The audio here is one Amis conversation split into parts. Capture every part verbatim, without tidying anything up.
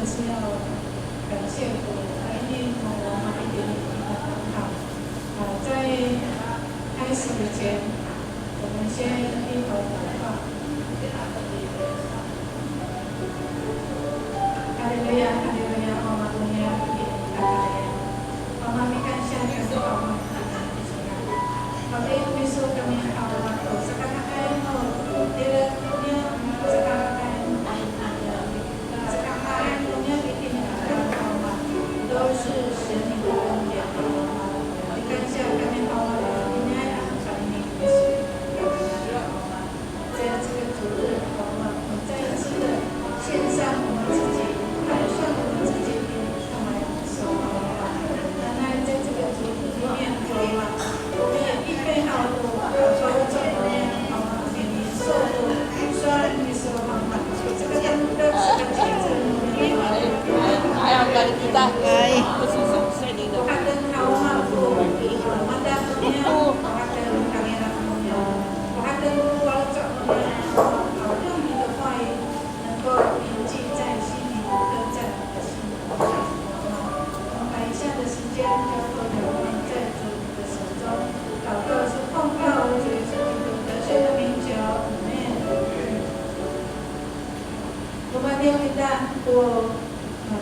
是要感谢主，他一定同我们一点一滴的帮忙。啊，在开始以前，我们先低头祷告。哈利路亚，哈利路亚，我们荣耀你的大爱。我们感谢你，我们感谢你。Haw, miso kami haw, o sakakaay no tireng no niyam, sakakaay no Lumatiyang kita ko, a,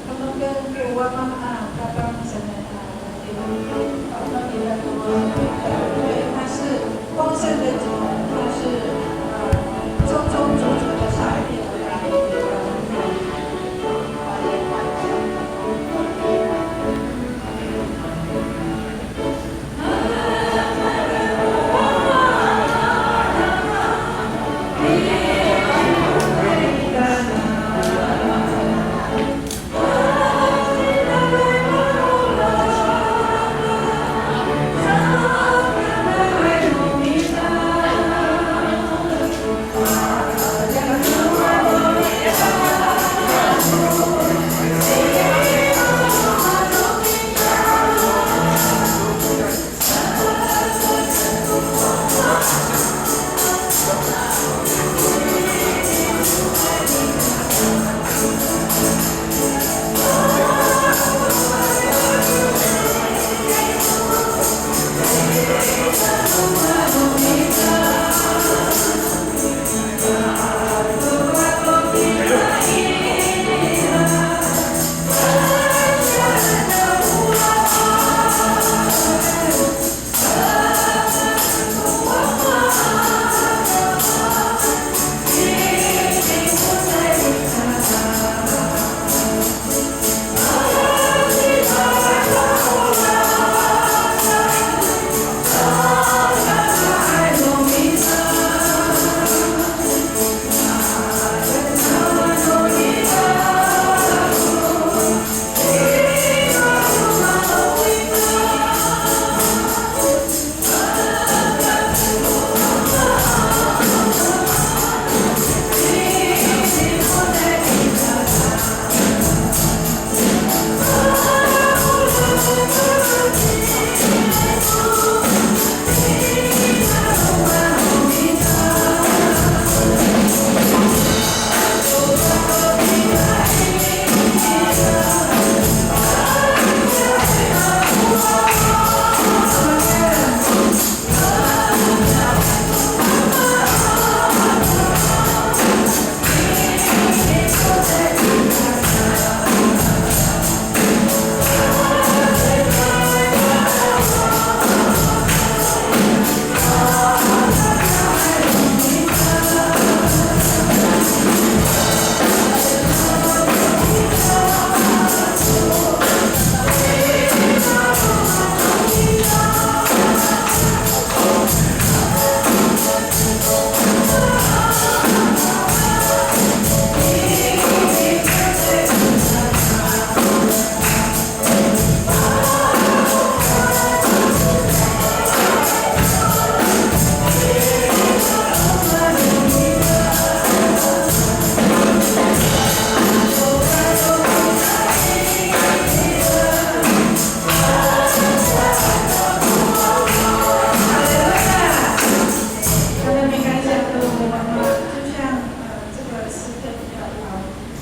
他们跟国王啊，他帮什么啊？他是丰盛的主，他是，呃，充充足足的上帝。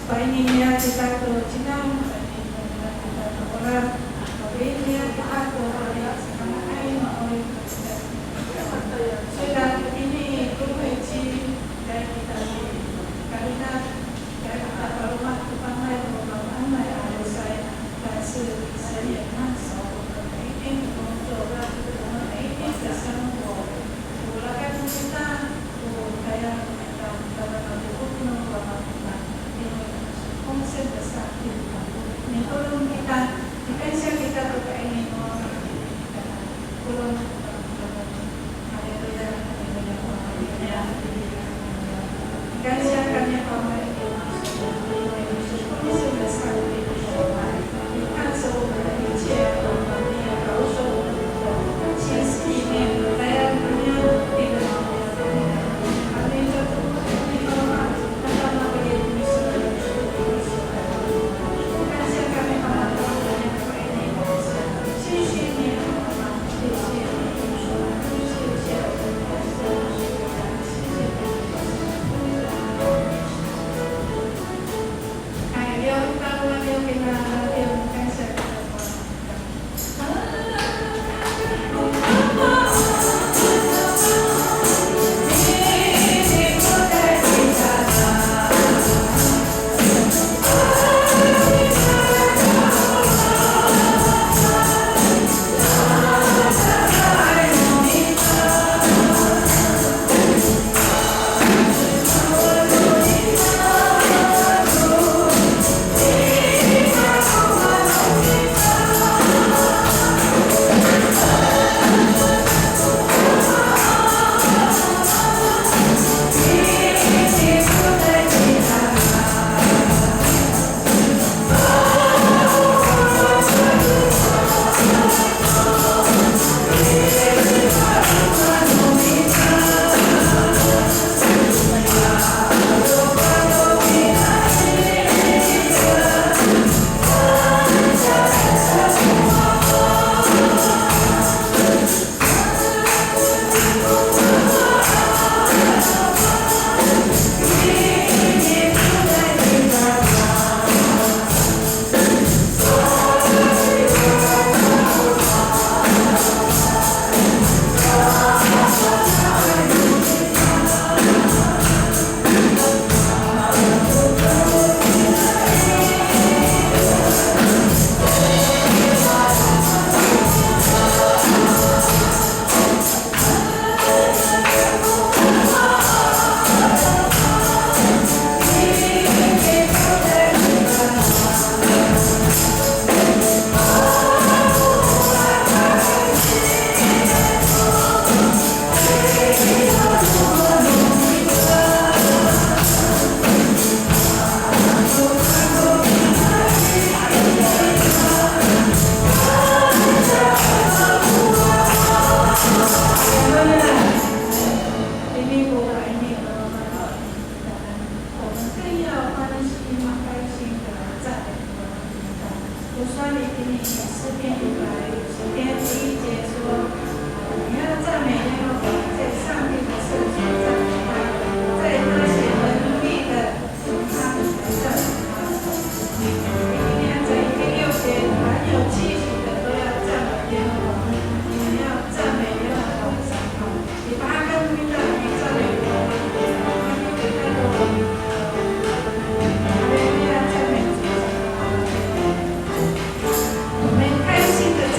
Paini niya kita to cinang, paini niya kita to olah, paini niya kita to olah, saka ay maoy kita. 虽然 ini 不会去 kita, kita, kita, kita, kita, kita, kita, kita, kita, kita, kita, kita, kita, kita, 但是神也看守我们每一天的工作，我们每一天的生活。Ora kita, o kaya kita, kita, kita, kita, 因为我们是丰盛的上帝，你不用 kita, 你更像 kita 都可以，你 Haleluya, haleluya, haleluya. 感谢，感谢，感谢，你看守我们的一切，你也保守我们的心思意念，来呀，你的，你的，你的，你的， 我们更要欢喜，开心地赞美我们的神。我说你听你诗篇一百五十篇第一节说，你要赞美耶和华，在上帝的圣所赞美他，在他显为能力的城邦来赞美他。今天在第六节，凡有气息的都要赞美耶和华，你们要赞美耶和华的赏赐。 我们开心地赞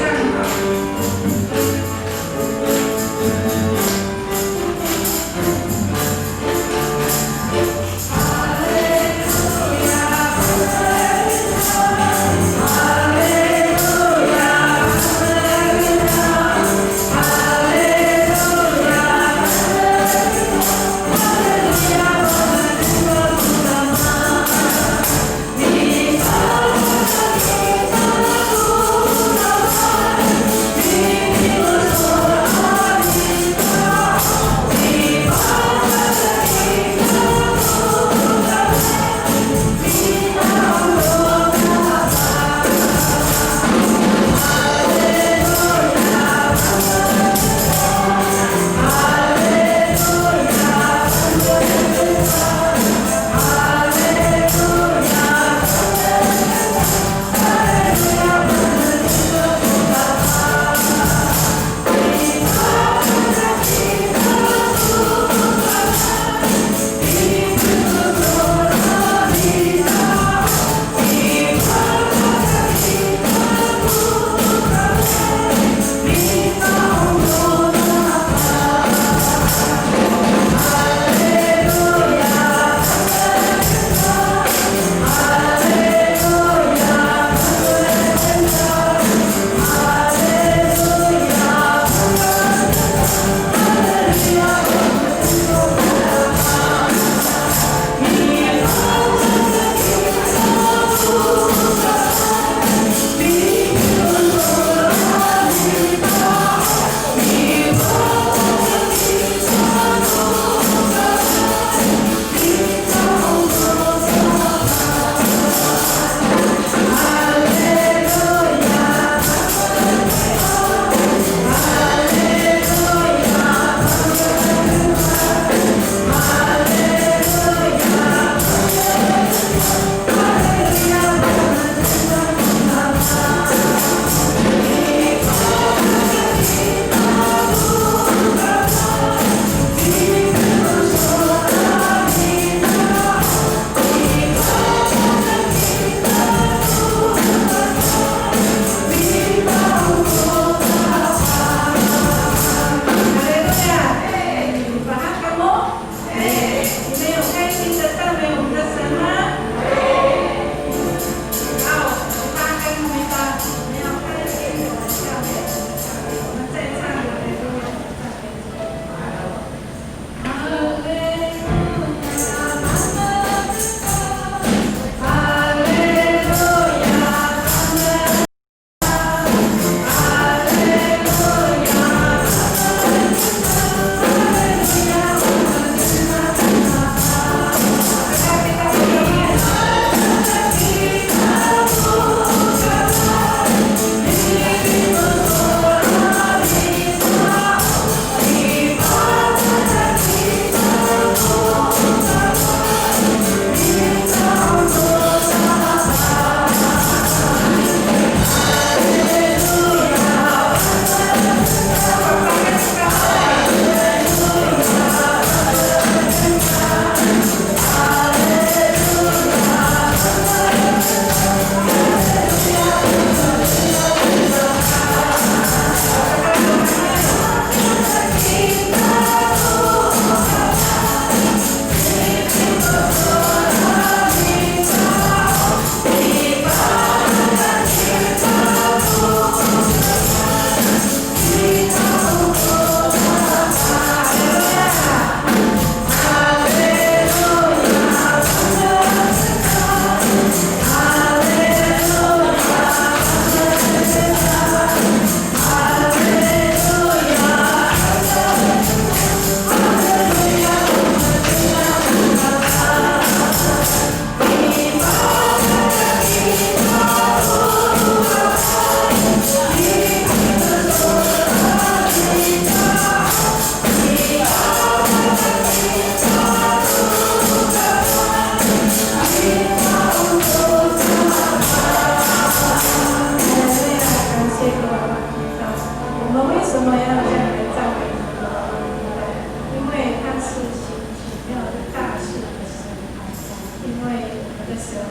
神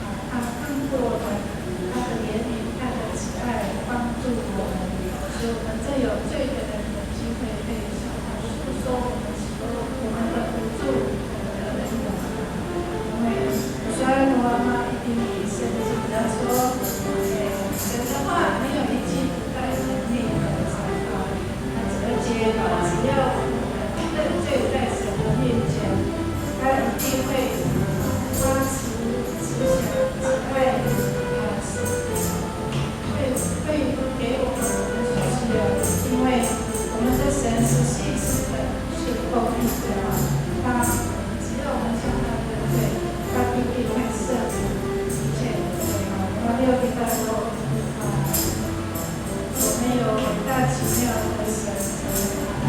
啊，他看顾我们，他的怜悯，他的慈爱帮助我们，使我们在有罪的人的机会可以向他诉说我们所有我们的无助、我们的软弱。因为虽然我妈妈一定以圣经的说，哎，神的话没有一句不带能力的，他只要接纳，只要我们认罪在神的面前，他一定会发慈、慈祥、慈爱，呃，会，会给我们我们所需要的，因为我们的神是信实的，是公义的啊，他只要我们向他认罪，他必定会赦免一切的罪啊。那六个大说啊，我们有伟大奇妙的神，神啊，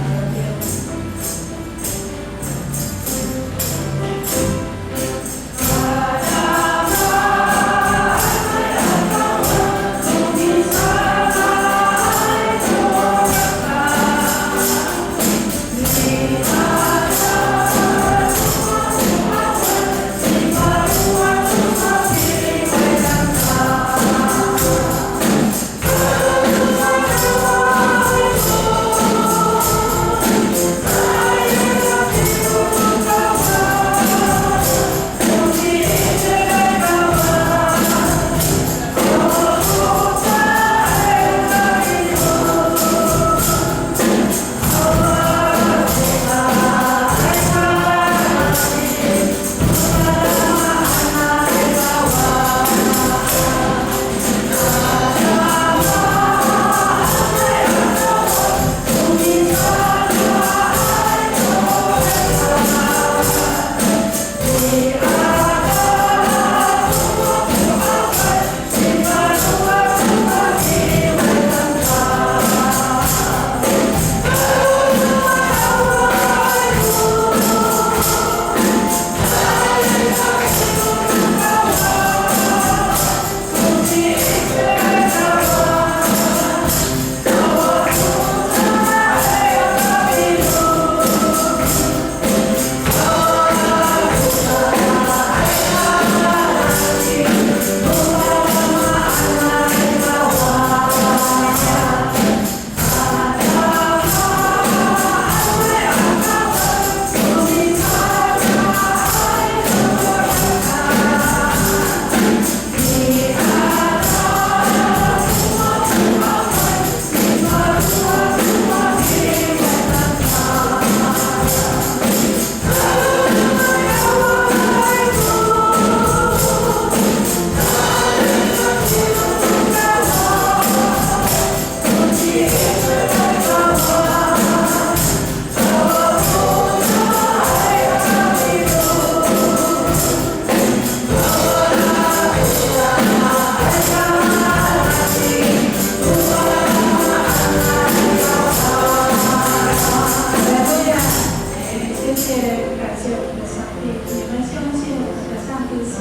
谢谢，感谢我们的上帝。你们相信我们的上帝是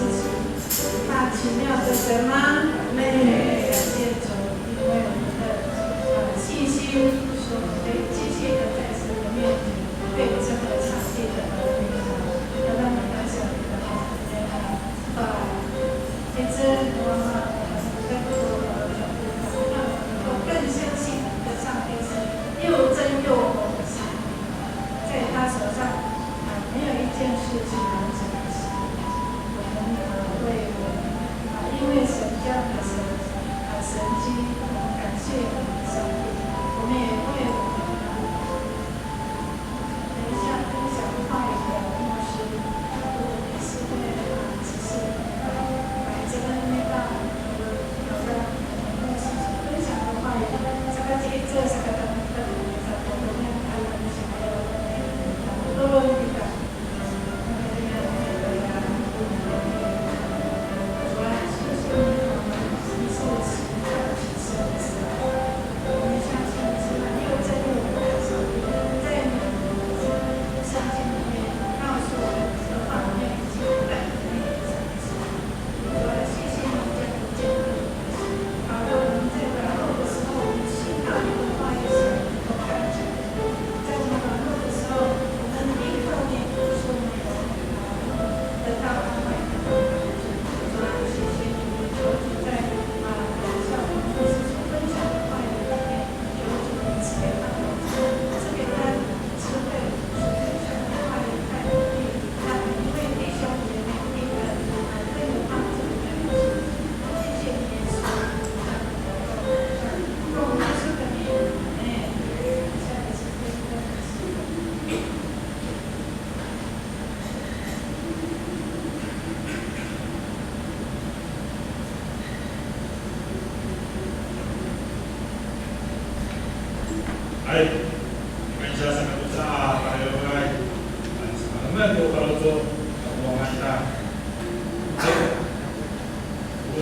他奇妙的神吗？阿们。感谢主，因为我们的，呃，信心，所以我们可以继续的在神的面前，可以成为上帝的儿女。要让你分享你的好朋友啊。 我们，呃，会，啊，因为神教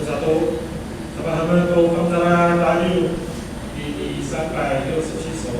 Sato, sapahemek ko fangcalay a tayal i, i 三百六十七首。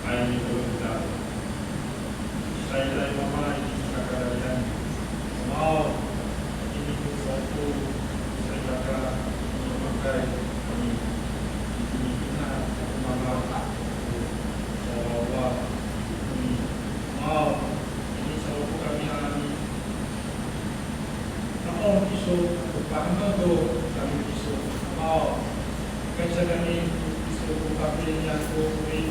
Hay, mikomi kita. Taytay Mama i kakarayan. Mama, ini ko sowal ko salikaka, ini pakay kami. Ini kina ako mama, ako wawa kami. Mama, ini sowal ko kami, ani. Haen kiso, pahemek to kami kiso, Mama. Kansiya kami kiso ko papilay niyam to, wi,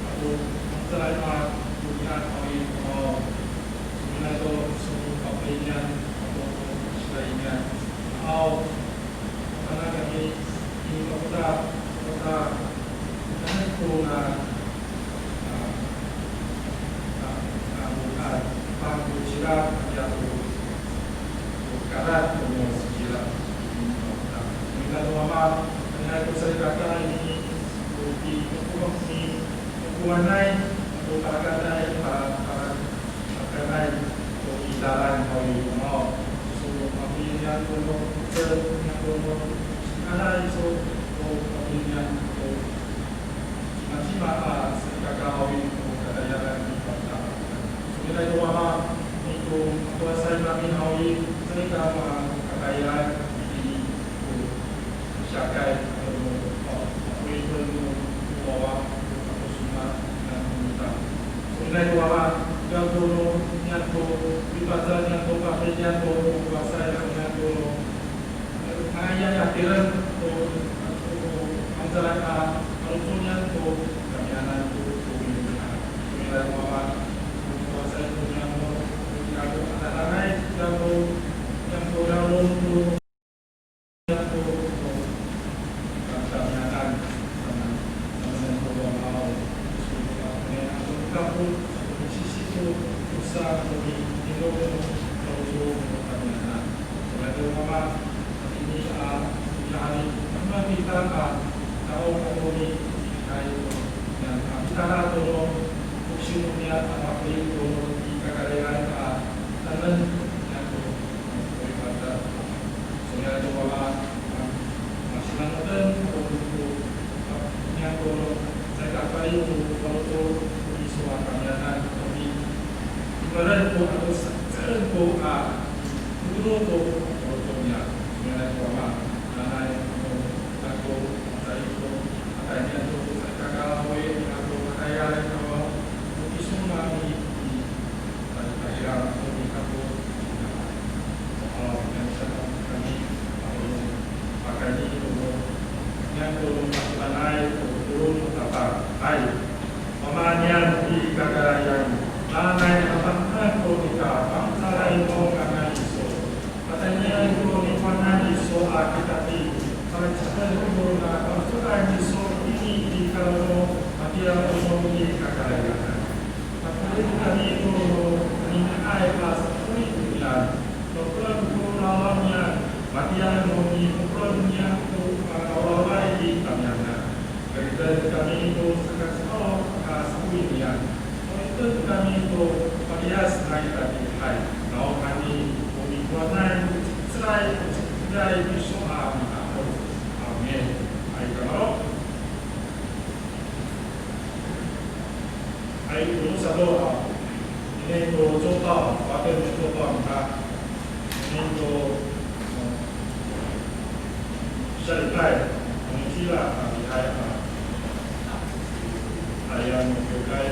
ato fangcalay a romi'ad haw i, Mama. So'elinay to kiso ko papilay niyam ato ko fangcalay niyam, Mama. Mafana' kami i, pakota, pakota, nanay ko na Cimacima a salikaka haw i ko katayraan i Pangcah. So'elinay to Wama, niko mato'asay kami haw i, salikaka a katayraan itini ko siyakay, ato no, o, ato ito no, o wawa, ato sona, nano mita. So'elinay to Wama, niyam to no, niyam to, pipacal niyam to, pakay niyam to, mato'asay niyam to no, Nga'ayay a tireng to, to fangcalay a faloco' niyam to kamiyanan to, to milimeday. So'elinay Wama, to mato'asay to niyam to, to ira ko a dadangay, niyam to, niyam to, niyam to, to A, nao kako ni, ay, niyan, a, mitala to no, o sino niya, a, mapeli to no, i kakarayan, a, tamen, niyan to, o, o, i pata, so niyan to wama, a, a, sinanoten, o, o, a, niyan to no, caay ka falic to, o, o, o, iso a kamiyanan, o, i, i meren ko, ato sa, saan ko, a, o, o, o, o, niyan, so niyan to wama, nanay, o, Kako, sa ito, matayal to, sa kakarawi, kako matayal, kako, o iso mami, i, i, sa kakarawi, kako, o, yan sa kami, o, pakayni to, yan to, masimanay, o, o, o, tapang, hay. Wama niyan i kakarayan, nanay matanektek ko nika fangcalay no ngangan iso. Matayal ko nifanan iso a kitapi, paca'en ko na fangcalay iso ini i kalo no matiya to no i kakarayan. Mapalemed kami to no aniniay a sapoy niyam. Mapolong ko lalan niyam, matiya no mipolong niyam ko, a, lalay i tamiyanan. Keriden kami to saka sa'opo a sapoy niyam. Mapalemed kami to paliyas nai tatiihay. Nawhani o mikowanay ko ci'icel, ko ci'icel iso a mina'oc. Amin. Hay, kamaro'. Hay, o sato, a, ini to 周报, 发给你周报, a, ini to, a, 下礼拜, a, 我们希望, a, 礼拜, a, 还要有开, a,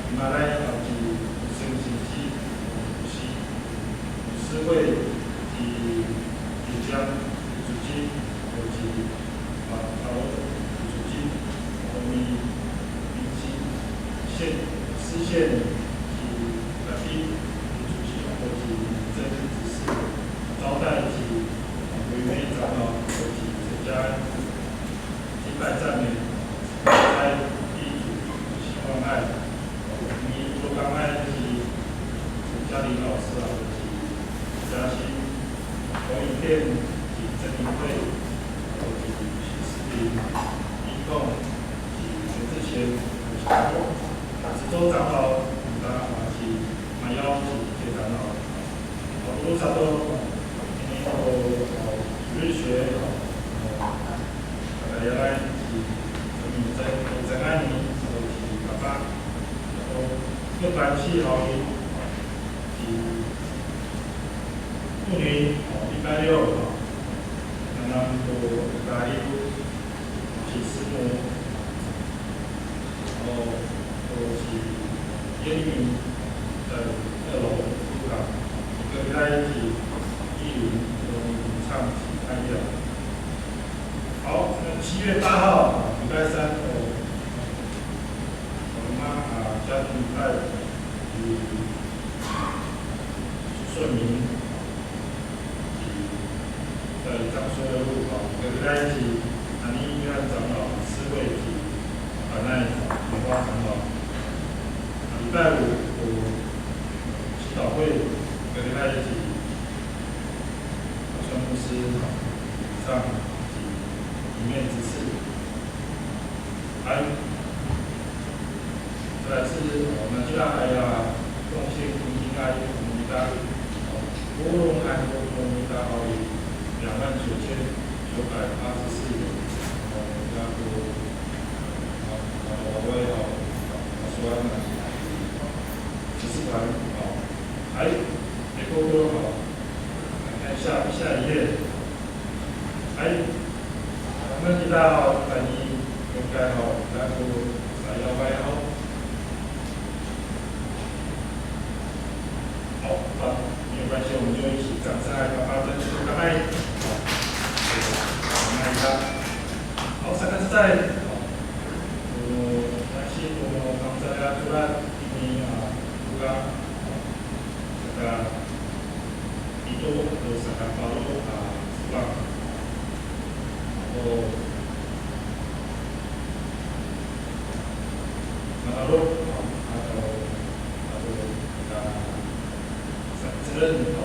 礼拜, a, 第五星期, a, 五星期, 五星期, 第五星期, 啊，好，主席，我们明，明期限，期限，及来宾，主席，我们这次只是招待及委员长老，以及参加敬拜赞美，在第一组，希望爱，我们一路刚爱及嘉玲老师啊，以及嘉欣。 投影片及曾明慧，以及许思平、一凤及全智贤、许强、石州长老、李达华及马妖及谢长老。好，多谢都，今天有，呃，主日学，呃，大家来及陈明真、陈爱妮，以及爸爸，然后这个班是好，及 妇女，哦，礼拜六，哦，刚刚都礼拜六，哦，请师母，然后都请耶利米在二楼书堂，一个礼拜一起一起唱起爱乐。好，那七月八号，礼拜三，哦，我们妈，啊，家庭礼拜，嗯， 顺明，在樟树二路，哦，隔壁那一期，南一约翰长老、思慧及板奈梅花长老。礼拜五，有祈祷会，隔壁那一期，川牧师唱及里面指示。 Hay. Tayra, o, nacila aya, tongsin, tingtingay, o, mita, o, polong han ko mita haw i, 两万九千九百八十四元, o, ya ko, o, o, o, o, 指示团, o, hay, eko ko, o, 看一下，下一页。Hay, kami kita, o, tayni, yokay, o, kita ko sayaway, o. 好，好，没有关系，我们就一起掌声来啪啪声，祝他们。好，那一张。好，saka cecay. O, nasi ko fangcalay a codad ini, a, 不刚, saka pito ato saka paro a cefang. Ato mangalok, ato, ato, a, sa-, seren, o,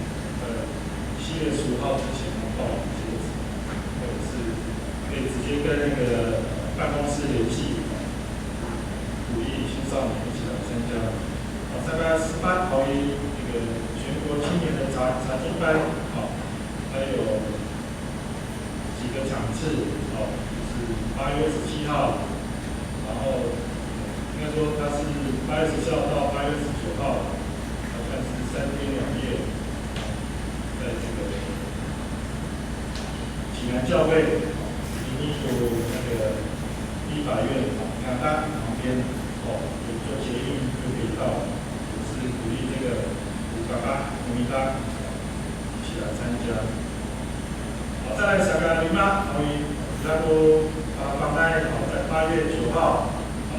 呃，七月十五号之前要报名截止，或者是可以直接跟那个办公室联系，鼓励青少年一起来参加。好，参加十八桃园那个全国青年的查查经班，好，还有几个场次，哦，就是八月二十七号，然后应该说它是八月十七号到八月十九号，它算是三天两夜，在这个 济南教会，哦，里面有那个立法院，哦，看它旁边，哦，有坐捷运就可以到，也是鼓励这个五八八、五一八一起来参加。好，再来 saka lima，哦，ira ko palafangay，哦，在八月九号，哦，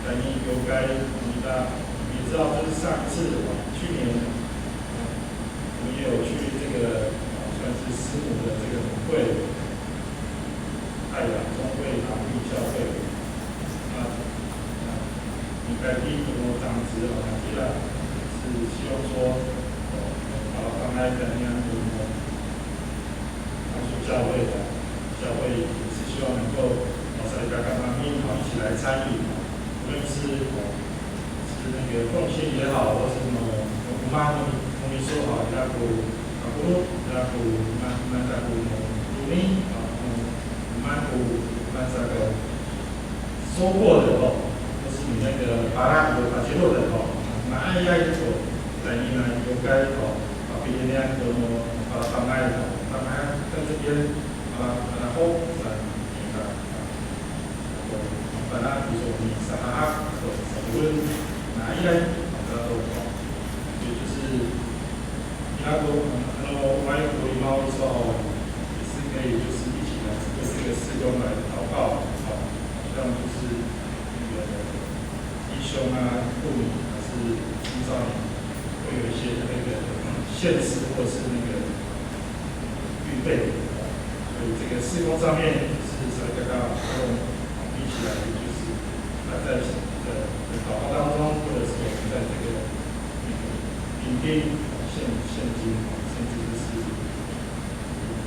在那个五一八，你也知道这是上一次，哦，去年，哦， 我们也有去这个，呃，算是师母的这个母会，泰雅中会堂域教会。那，那应该第一个长执哦，那第二是希望说，呃，把它放在怎样的当初教会的，教会也是希望能够，呃，在刚刚方面，好，一起来参与，无论是，呃， 是那个奉献也好，或是什么，我妈跟你说好，那个，那个，那个，那个，收获的哦，或是你那个 para 有发泄落的哦，那哎呀，一口，在你那应该哦，把别人那个哦，把它放开哦，放开在这边，啊，然后，啊，那个， Mapana kiso misahahak to sakolen, na ira, mapana to, 所以就是，ira ko, ano, 我们有礼貌的时候，也是可以就是一起来为这个事工来祷告，好，像就是那个弟兄啊、妇女还是青少年，会有一些那个献诗或是那个预备，所以这个事工上面是才刚刚我们一起来，就是他在在在祷告当中，或者是我们在这个那个领定献献金，甚至就是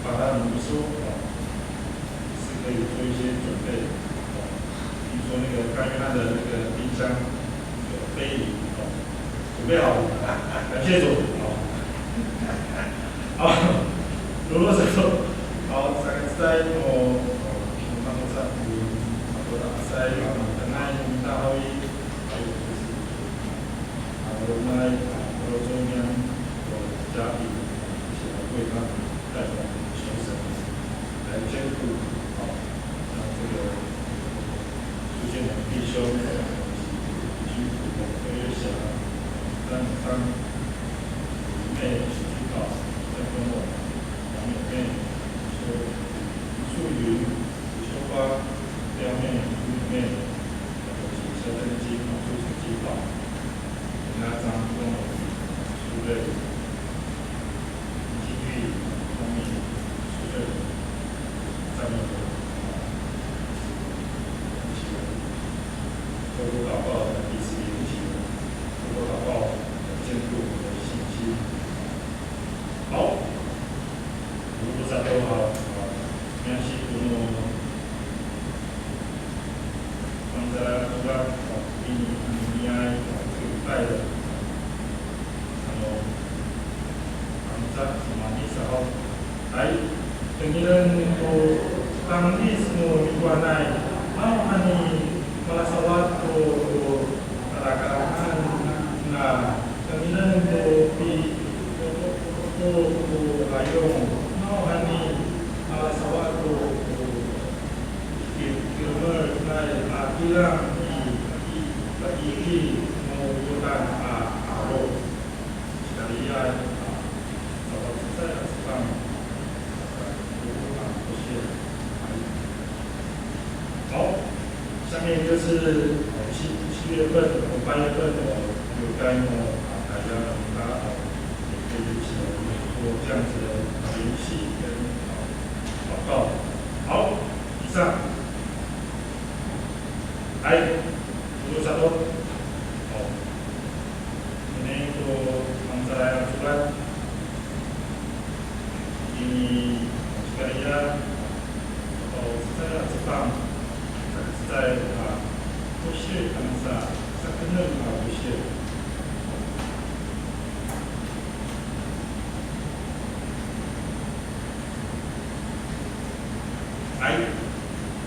把他们说啊，是可以做一些准备。听说那个甘愿他的那个冰箱有杯饮，哦，准备好了，感谢主，哦。好，如果是说，好，大概在哦，我们上次好多大赛，然后等待大会，还有就是，啊，我们来，啊，我中间有家庭，一起来为他们代祷求神，来兼顾，好，让这个 苏建良弟兄，辛苦，我也想让他们妹去祷，再跟我，我们妹说，苏云、秋花、表妹、妹妹，我们下正经，我们去祷，跟他张跟我，对不对？ 经历方面，是在上面的，啊，一起来透过祷告来彼此 Miyasi ko no Fangcalay a Codad, ini, ano, niay, o, cekitay, ano, Fangcalay, samaanay sa haw. Hay, tengilen ko tangic no mikowanay, nawhani malasawad to ko tadakaran, na tengilen ko pi, ko, ko, ko, ko rayon, nawhani malasawad to ko ki, kilemel nai a kilang i, i, i, i, no Yordan a aro. Sakariya, a, sapat cecay a cefang, a, o, a, o siya. 好，下面就是，呃，七，七月份，呃，八月份，呃，有关，呃，啊，大家，呃，也可以一起来做这样子的，呃，联系跟，呃，祷告。好，以上。来，主持人。好。 Ini ko Fangcalay a Codad. Ini, Sakariya, o cecay a cefang, cecay a, o siya, tangasa, sakenem a, o siya. Hay.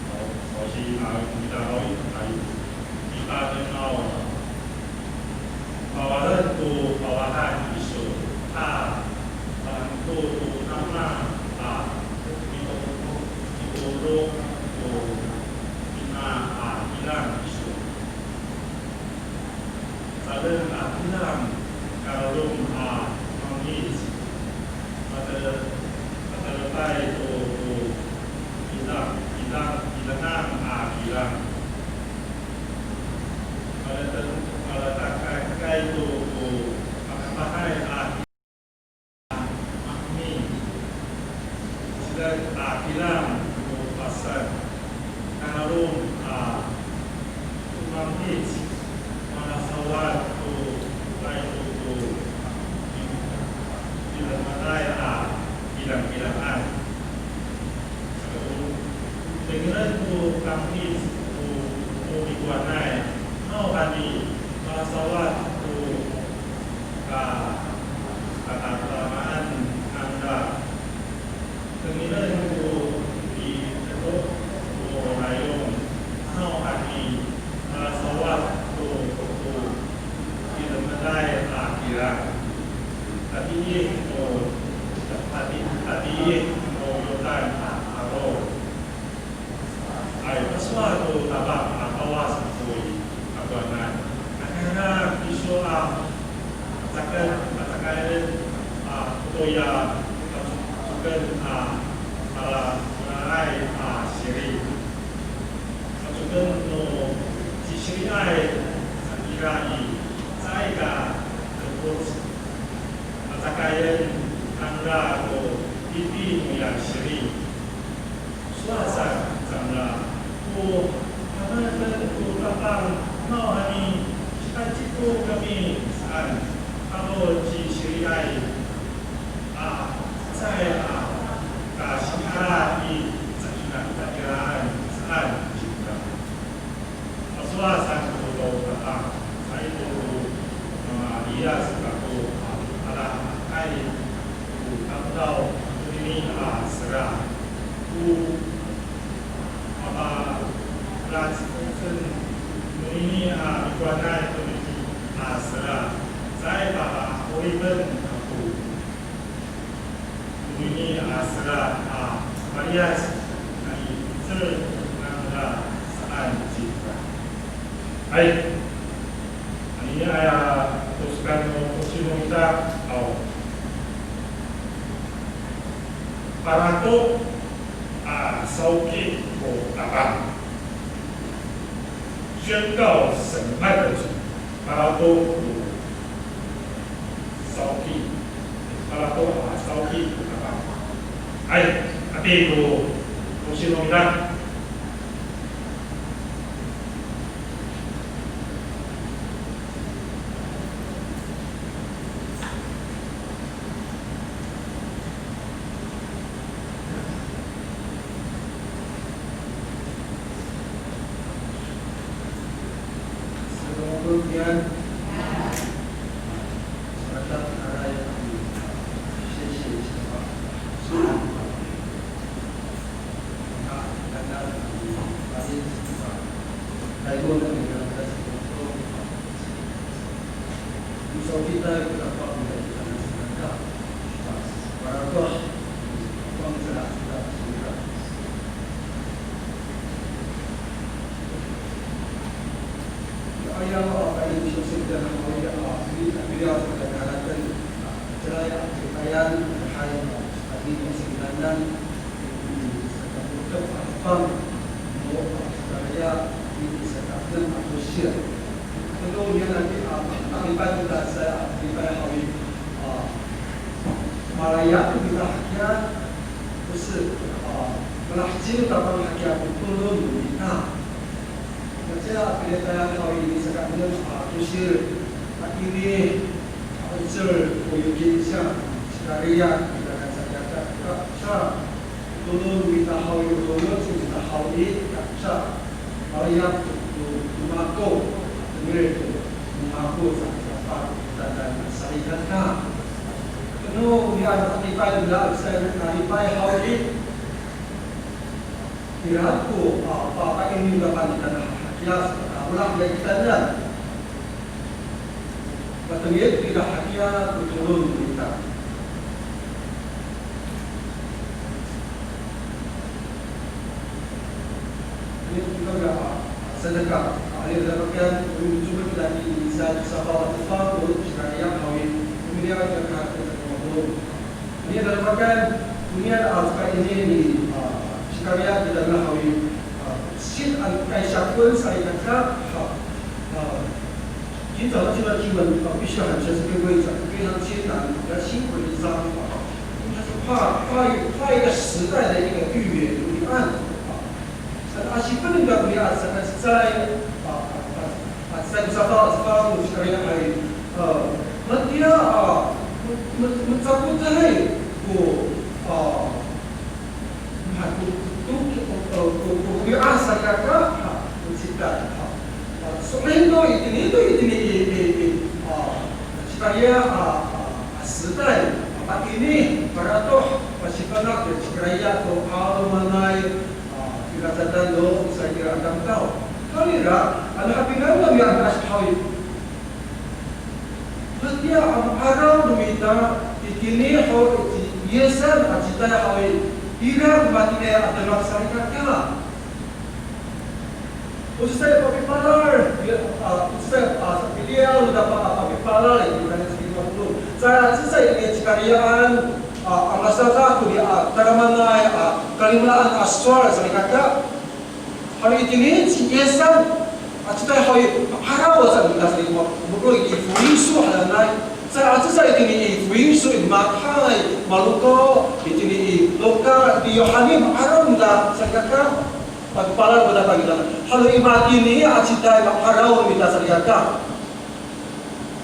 Haw, sowal sa kita haw i, hay. Kita haw, a, mawalen to fawahan iso a, palangko to namo a, mito, mitoro to pina a kilang iso. Calem a kilang, kalolong a mangic. Matel, matelepay to ko kilang, kilang, kilangan a kilang. Maletel, maletakakay to ko makapahay a Amin. Sila a kilang ko pasal. Kalolong a tomangic, malasawad to payto ko kilamatay a kilangkilangan. Saka o, tengilen ko tangic ko, ko mikowanay, nawhani malasawad to ka, katalamaan nangra. Tengilen ko piketok ko rayon, nawhani malasawad to ko kilemeday a kilang. Tatiih to, tati, tatiih to Yordan a aro. Ay, pasowal to Tapang a Kawas ko i takowanan. Nangra kiso a caay, a caay, a, toya pacoken a, a, palay a siri. Pacoken no cisiriay sa kira i, caay ka tepoc. A cakayen nangra ko pipi noya siri. Sowal sa cangra, o hanaten ko Tapang, nawhani citacito kami saan, ano cisiriay a cecay a kasi'ala i, caay ka takiraan saan cingra. Pasowal sa ko Tapang, caay to ko mamaliyas kako a, alaay ko tamdaw konini a sera. O mamalacecen konini a mikowanay konini a sera, caay papa'oripen ako. Konini a sera a paliyas, nani 'icel nangra saan cingra. Hay. Anini aya tosokan no tosil no mita, aw. Parato a sawki ko Tapang. 宣告审判的主。 Parato ko sawki. Parato a sawki ko Tapang. Hay, ati ko, ko sino kita. 平安。 Ayaw a paini sosidan haw i, a, piliyaw sa kakaratan, a, cecay a pikayan, hay, a, saka mokep a fang, mo, a, sakaraya, i, saka enem a tosil. Telo niyan a, a, a, lipay kita sa, a, lipay haw i, a, malaya kita hakiya, 不是, a, malaheci kita hakiya ko tolon kita. Maca a pilitayan haw i, saka enem a tosil, a, ini, a, 'icel ko yokin siya, Sakariya, kita kan Sakariya, ka, sa, tolon mita haw i, tolon mita haw i, ka, sa, malaya ko, ko, ko mako, tengil ko, ko mako sa, sa, pa, kita kan Sakariya ka. Ano, niyan, a, lipay nira, sa, a, lipay haw i, Ira ko, a, pa, paini to panikangan hakiya, a, olah ya kitanan. Matengil ira hakiya ko tolon kita. Ini kita ga, a, sadaka, a, ini sadaka, ini cuma kita di, di sa-, safaw, safaw, ko Sakariya haw i, ini dia kita ka, kita ka tolon. Ini adalah pakayni, ini adalah, a, pakayni ni, a, Sakariya kita na haw i, a, sin an kay sakon sa i kaka, a, a, 今早上听到经文，啊，必须要很诚实跟各位讲，非常艰难，比较辛苦的一章，啊，因为它是跨，跨越，跨越一个时代的一个预言，一个案，啊， Sa, a, sipenen kako niya, a, sa, sa, a, a, a, sa, sa, sa, sa, sa, sa, a, matiya, a, ma, ma, macakocay ko, a, ma, ko, ko, ko, ko, ko, ko, a, sa, ka, ka, a, ko cita, a. A, so, ito, itini, ito, itini, i, i, i, a, Sakariya, a, a, a, 时代, a, pakayni, paratoh, a, sipanak, Sakariya to, a, 'alomanay, a, kikacatan no misalikaka a tamdaw. Kawrira, ano hapinang no mita a sowal haw i, matiya a ma'araw no mita itini haw i ci Yisan a citay haw i, ira ko matini a demak salikaka. O cecay papipalal, a, o cecay, a, piliyaw no Tapang a papipalal, i, o cecay, o cecay i Sakariyaan, a, a masadak to i, a, tadamaanay, a, kalimelaan a sowal salikaka. Haw itini ci Yisan, a, cecay haw i, ma'araw sa, a, cecay, a, mokolo i Fuinsu hananay. Sa, a, cecay itini i Fuinsu i Matay, Maluko, itini i Loka, i Yohani, ma'araw nira salikaka. Papipalal ko Tapang kita. Halo i matini a citay ma'araw no mita salikaka.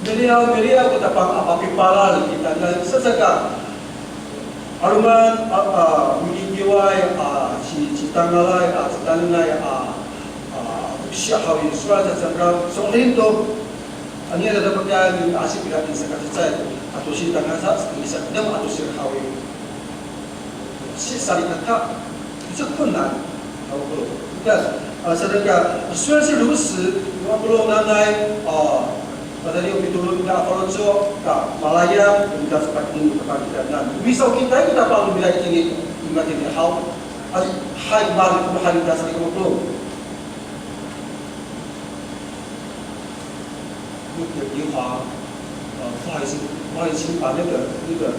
Miliyaw, miliyaw ko Tapang a papipalal kita. Na sasaka, 'aloman, a, a, mikikiway, a, ci, citangalay, a, citanengay, a, a, siya haw i, sowal sa cangra, so'elin to. Ano ira dapakayan, a, sipira i saka cecay, a, to sitangasa, i saka enem a tosil haw i. Salikaka, 这困难。Haw ko. 但，呃，sadaka, 虽然是如此，haw ko nanay, a, matini o pitolon ita a faloco', ka, malayap, ita sapat ni, ka, kita nan. Misaw kita, kita pang, ita itini, ita itini, haw. A, hay, mari, hay, ita salikaka. 那个银行，呃，不好意思，不好意思，请把那个，那个，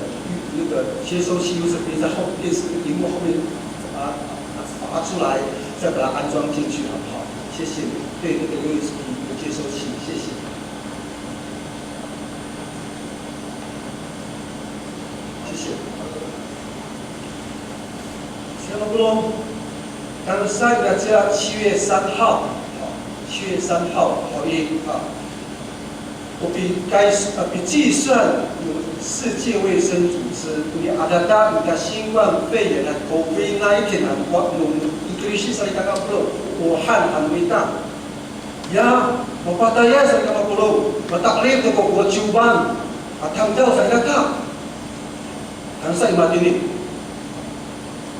那个接收器USB在后，电视的屏幕后面，啊，拔出来，再把它安装进去，好不好？谢谢你。对，那个USB的接收器，谢谢。谢谢。 Siyapolong, tangsa ira cira 七月三号, 七月三号, haw i, a, o pi-, 该, a, pikisowac no 世界卫生组织, o niadada ita 新冠肺炎 a COVID nineteen a, wa, no, English salikaka polong, Wuhan a mita. Ya, Mapatayay salikaka mapolong, mata'elif to ko 国球班 a tamdaw salikaka. Tangsa i matini,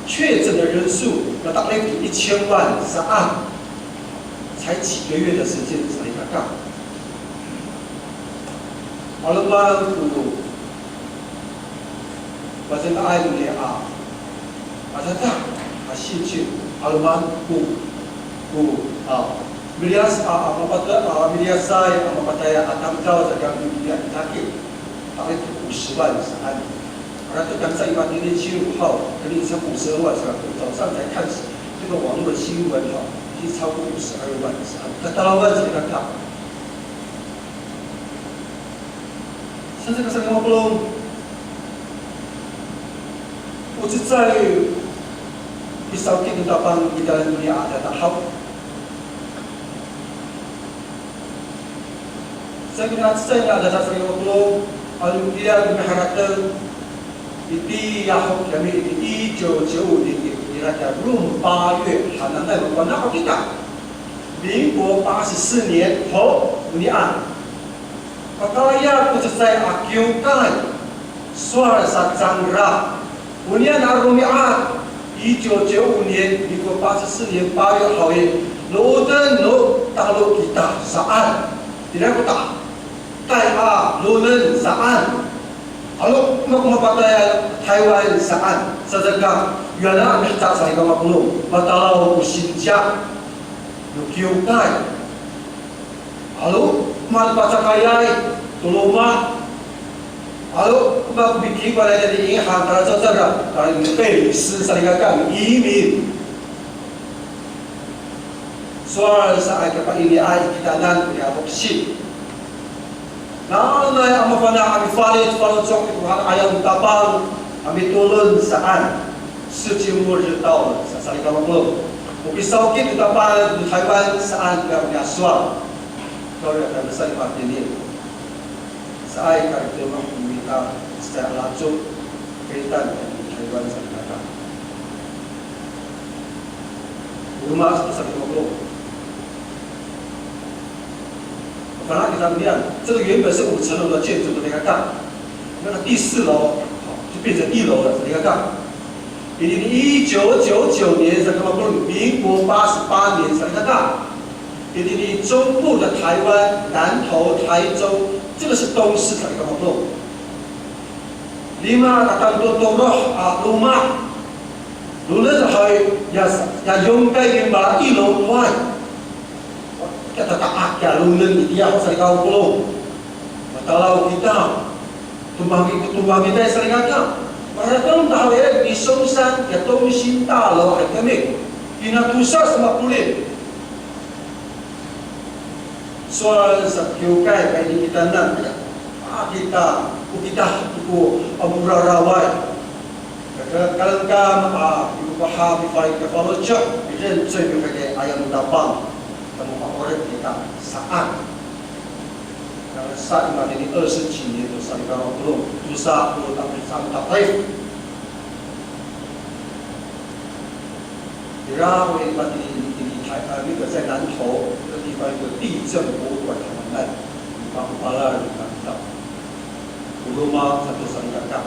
确诊的人数 mata'elif to 一千万 saan, 才几个月的时间 salikaka. 'Aloman ko pasengaay nira a, a, adada a singsi, 'aloman ko, ko, a, miliyas a, a, mapata-, a, miliyasay a mapatayay a tamdaw sa kami miliyas i taki. 大概五十万 saan. Para to tangsa i matini 七月五号, kami 才五十二万 sa, 早上才看这个网络的新闻哈，已经超过五十二万 saan. Tatalawan salikaka. Saan sa, salikaka mapolong, o cecay pisawkit no Tapang i kitanan nira a adada haw. Saan ko nacecay a adada, salikaka mapolong, ano ira ko miharateng, itiya ho kami itini 一九九五年 ira ko 闰八月 hananay, mafana' ho kita. 民国八十四年 ho, onian. Pakayra ko cecay a kiwkay, sowal sa cangra, onian a romi'ad, 一九九五年, 民国八十四年 八月 haw i, loden no talo kita saan. Ira ko ta, tay a loden saan. Ano mako mapatayay Taywan saan, saan sa ka, ira na a miheca salikaka mapolong, matalaw ko sinsiya no kiwkay. Alo, mapacakayay to loma'. Alo, mapikipalay to 银行 para saan sa ka, para 被领事 salikaka, 移民. Sowal sa ay kapainiay i kitanan, ira ko si. Nanay a mafana' a mifalit, faloco' i Tapang, a mitolon saan. 世界末日到了, sa, salikaka mapolong. O pisawkit no Tapang to Taywan saan, ira ko niya sowal. Kawrira tayra sa i matini. Caay ka litemoh no mita, caay a laco, kaitan to Taywan salikaka. O roma sato, salikaka mapolong. 本来你看，你看，这个原本是五层楼的建筑，对不对？看，那个第四楼，好，就变成一楼了，你看看。一九九九年，这个民国八十八年，你看看。一九中部的台湾，南投、台中，这个是东势，你看看。Lima tata'ang to tolo a loma'. Lolen haw i, ya, ya yongkay i mala ilo, wai. Katata'ak ya lolen itiya ho, salikaka mapolong. Matalaw kita. Tomangit, tomangitay salikaka. Para to haw i, 松山 ya 东兴大楼 a kami. Kina tosa sa mapolin. Sowal sa kiwkay, kaini kitanan, a, kita, o kita to ko, a, mararaway. Ka, kalengkam, a, i, ko paha, mifalit, kafaloco', midencay, mifalit, aya no Tapang, ta mapa'orip kita saan. Ka sa i matini 二十几年 to, salikaka mapolong, tosa polo' tapos saan, tapos. Ira ko i matini, matini, a, 那个在南投的地方有个地政博物馆，他们在，你帮我把那里看到。O roma sato, salikaka.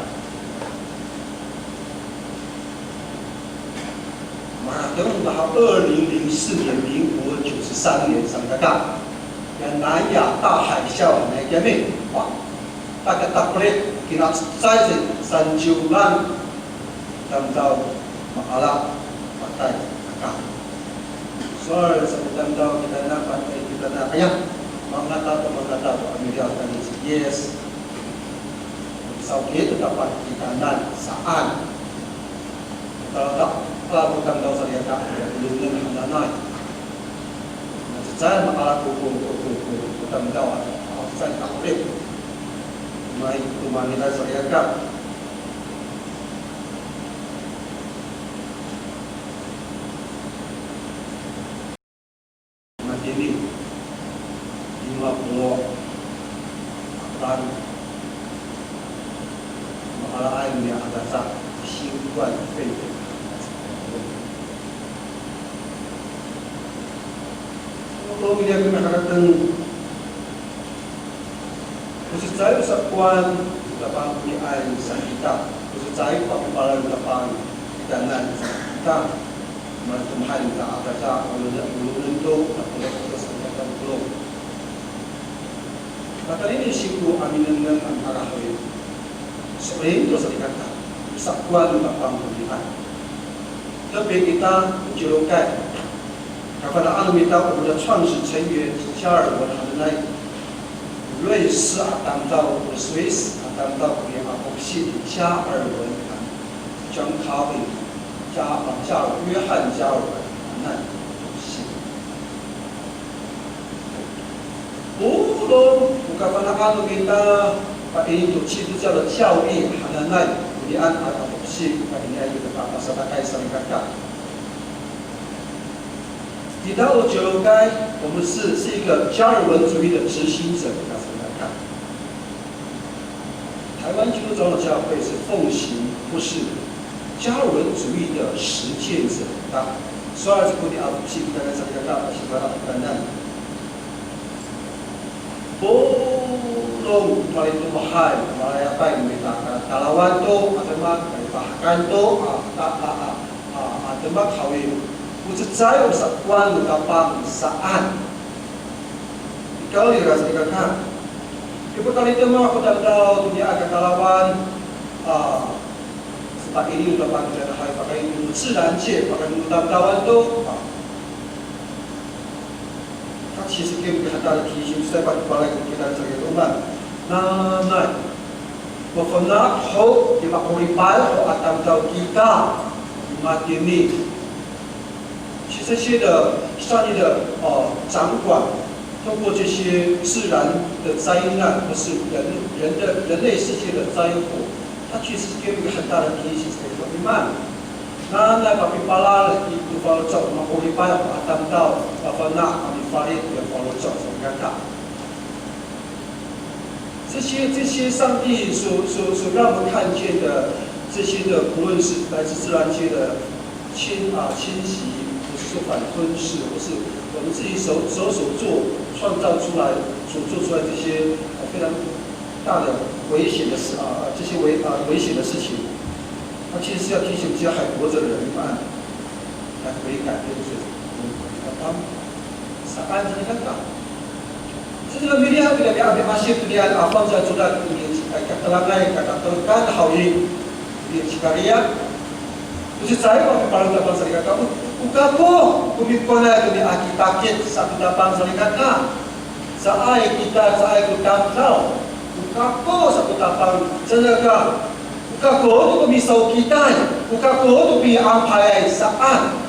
Marateng ta haw, 二零零四年, 民国九十三年, salikaka. Ya 南亚大海啸 hanay kami. Wa, takatapelit, kinacecay sa, sancolan tamdaw, ma'ala, patay, aka. Sowal sa ko tamdaw kitanan, patay kitanan, aya, mangata to, mangata to a miliyas kami ci Yis. Sawkit to Tapang kitanan saan. Tala, tala ko tamdaw salikaka, ya, lolen hananay. Cecay, ma'ala ko, ko, ko, ko tamdaw, a, cecay ka 'orip. May, tomangitay salikaka. Matini, lima polo' a 'etan. Ma'alaay nira a caca, 新冠肺炎. Mako nira ko miharateng O cecay o sakowan no Tapang konian sa kita, o cecay o papipalan no Tapang kitanan sa kita. Matomahay no mita a tata, o lonen, o lonen to, o lonen to sa kita to. Matanini singko a minengneng a mi'alah haw i, so'elin to salikaka, o sakowan no Tapang konian. 特别 kita o Ciwloay, kafana'an no mita o 我们的创始成员加尔文 hananay, 瑞士 a tamdaw, 瑞士 a tamdaw konian a foksi, 加尔文 han, John Calvin, 加，啊，加尔，约翰加尔文 hananay a foksi. Polong, o kafana'an no mita, pa'ini to 基督教的教义 hananay, konian a foksi, pa'ini to pasadakay salikaka. Kita o Ciwloay, 我们是，是一个加尔文主义的执行者，salikaka. 台湾基督长老教会是奉行，不是加尔文主义的实践者。Sowal sa koni a foksi kitanan salikaka, sifana' kitanan. Polong, malitomahay, malayapay no mita a katalawan to, a demak, kalipahakan to, a, a, a, a, a, a demak haw i, o cecay o sakowan no Tapang saan. Ikawrira salikaka. Yo ko talitema ko tamdaw to niya a katalawan, a, pa'ini to Tapang kiya haw i, pakayni to 自然界, pakayni to tamdawan to, a. 它其实给我们一个很大的提醒，就是在关于过来给大家这个动漫。那，那，我们那后，你们 koripay ho a tamdaw kita, matini. 其实这些的善意的，呃，掌管，通过这些自然的灾难，或是人，人的，人类世界的灾祸，它其实给我们一个很大的提醒，就是说，你看，那，那个 pipalal i to faloco', makoripay a tamdaw, mafana' a mifalit to faloco' salikaka. 这些，这些上帝所，所，所让我们看见的这些的，不论是来自自然界的侵，啊，侵袭，或是说反吞噬，或是我们自己手，手所做，创造出来，所做出来这些，呃，非常大的危险的事，啊，这些危，啊，危险的事情，它其实是要提醒这些还活着的人们来悔改认罪，啊， Saan salikaka. Sa, miliyas kita, mi'asip to niyam a fangcal codad i, i, i, katalangay, katatelkan haw i, i Sakariya. O cecay ko pipalal no Tapang salikaka. O, o kako ko mikowanay to niya a kitakit sa ko Tapang salikaka. Caay kita, caay ko tamdaw. O kako sa ko Tapang, saan ka, o kako to ko misawkitay, o kako to piampayay saan.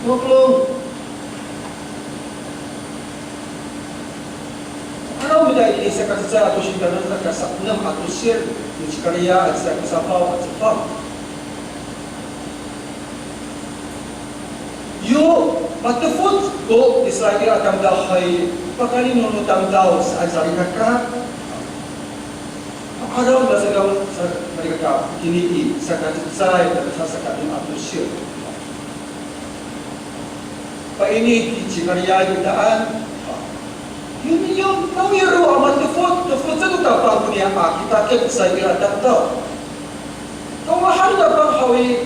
Makolong. Ano mita i, saka cecay a tosir, saka sa, enem a tosir ni Sakariya, saka safaw a cefang. Yo matefot ko Israil a tamdaw hay, pakayni no tamdaw saan salikaka. Ma'araw no saka, sa, salikaka, itini i, saka cecay, saka enem a tosir. Pa'ini ci Sakariya kitaan. Yo, yo, nawiro a matefot, tefot sa ko Tapang ko niya a kitakit sa ira tamdaw. Kawahar Tapang haw i,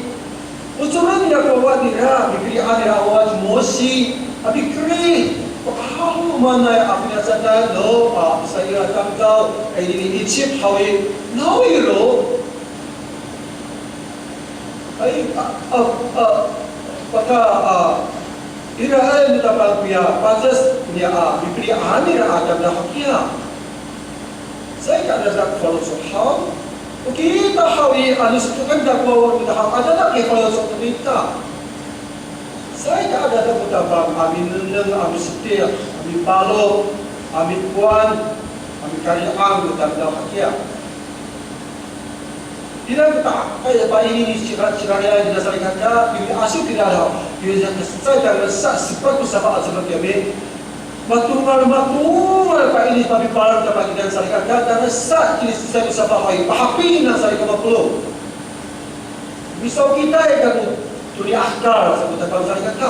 ocoren nira ko wawa nira, pipilian nira a wawa ci Mosi, a pikerid, pakahalomanay a finacadan no, a, sa ira tamdaw, a, itini i Icip haw i, nawiro. Ay, a, a, a, paka, a, iraay no Tapang koya, pacas niya, a, pipilian nira a tamdaw hakiya. Caay ka adada ko faloco' haw. O kita haw i, ano setokan ta ko wawa no mita haw, adada ko faloco' no mita. Caay ka adada ko Tapang a minengneng, a misetik, a mipalo, a mikowan, a mikari'ang no tamdaw hakiya. Ira ko ta, kaya pa'ini ni Sira-, Sakariya i, ira salikaka, ira aso kira daw, ira saka cecay tangasa sepat ko safa a cefang kiyami. Matongal, matongal pa'ini pamipalal ta pakinan salikaka, tangasa kini cecay ko safa haw i, pahapinang salikaka makolong. Misawkitay kako to niya a hekal sa ko Tapang salikaka.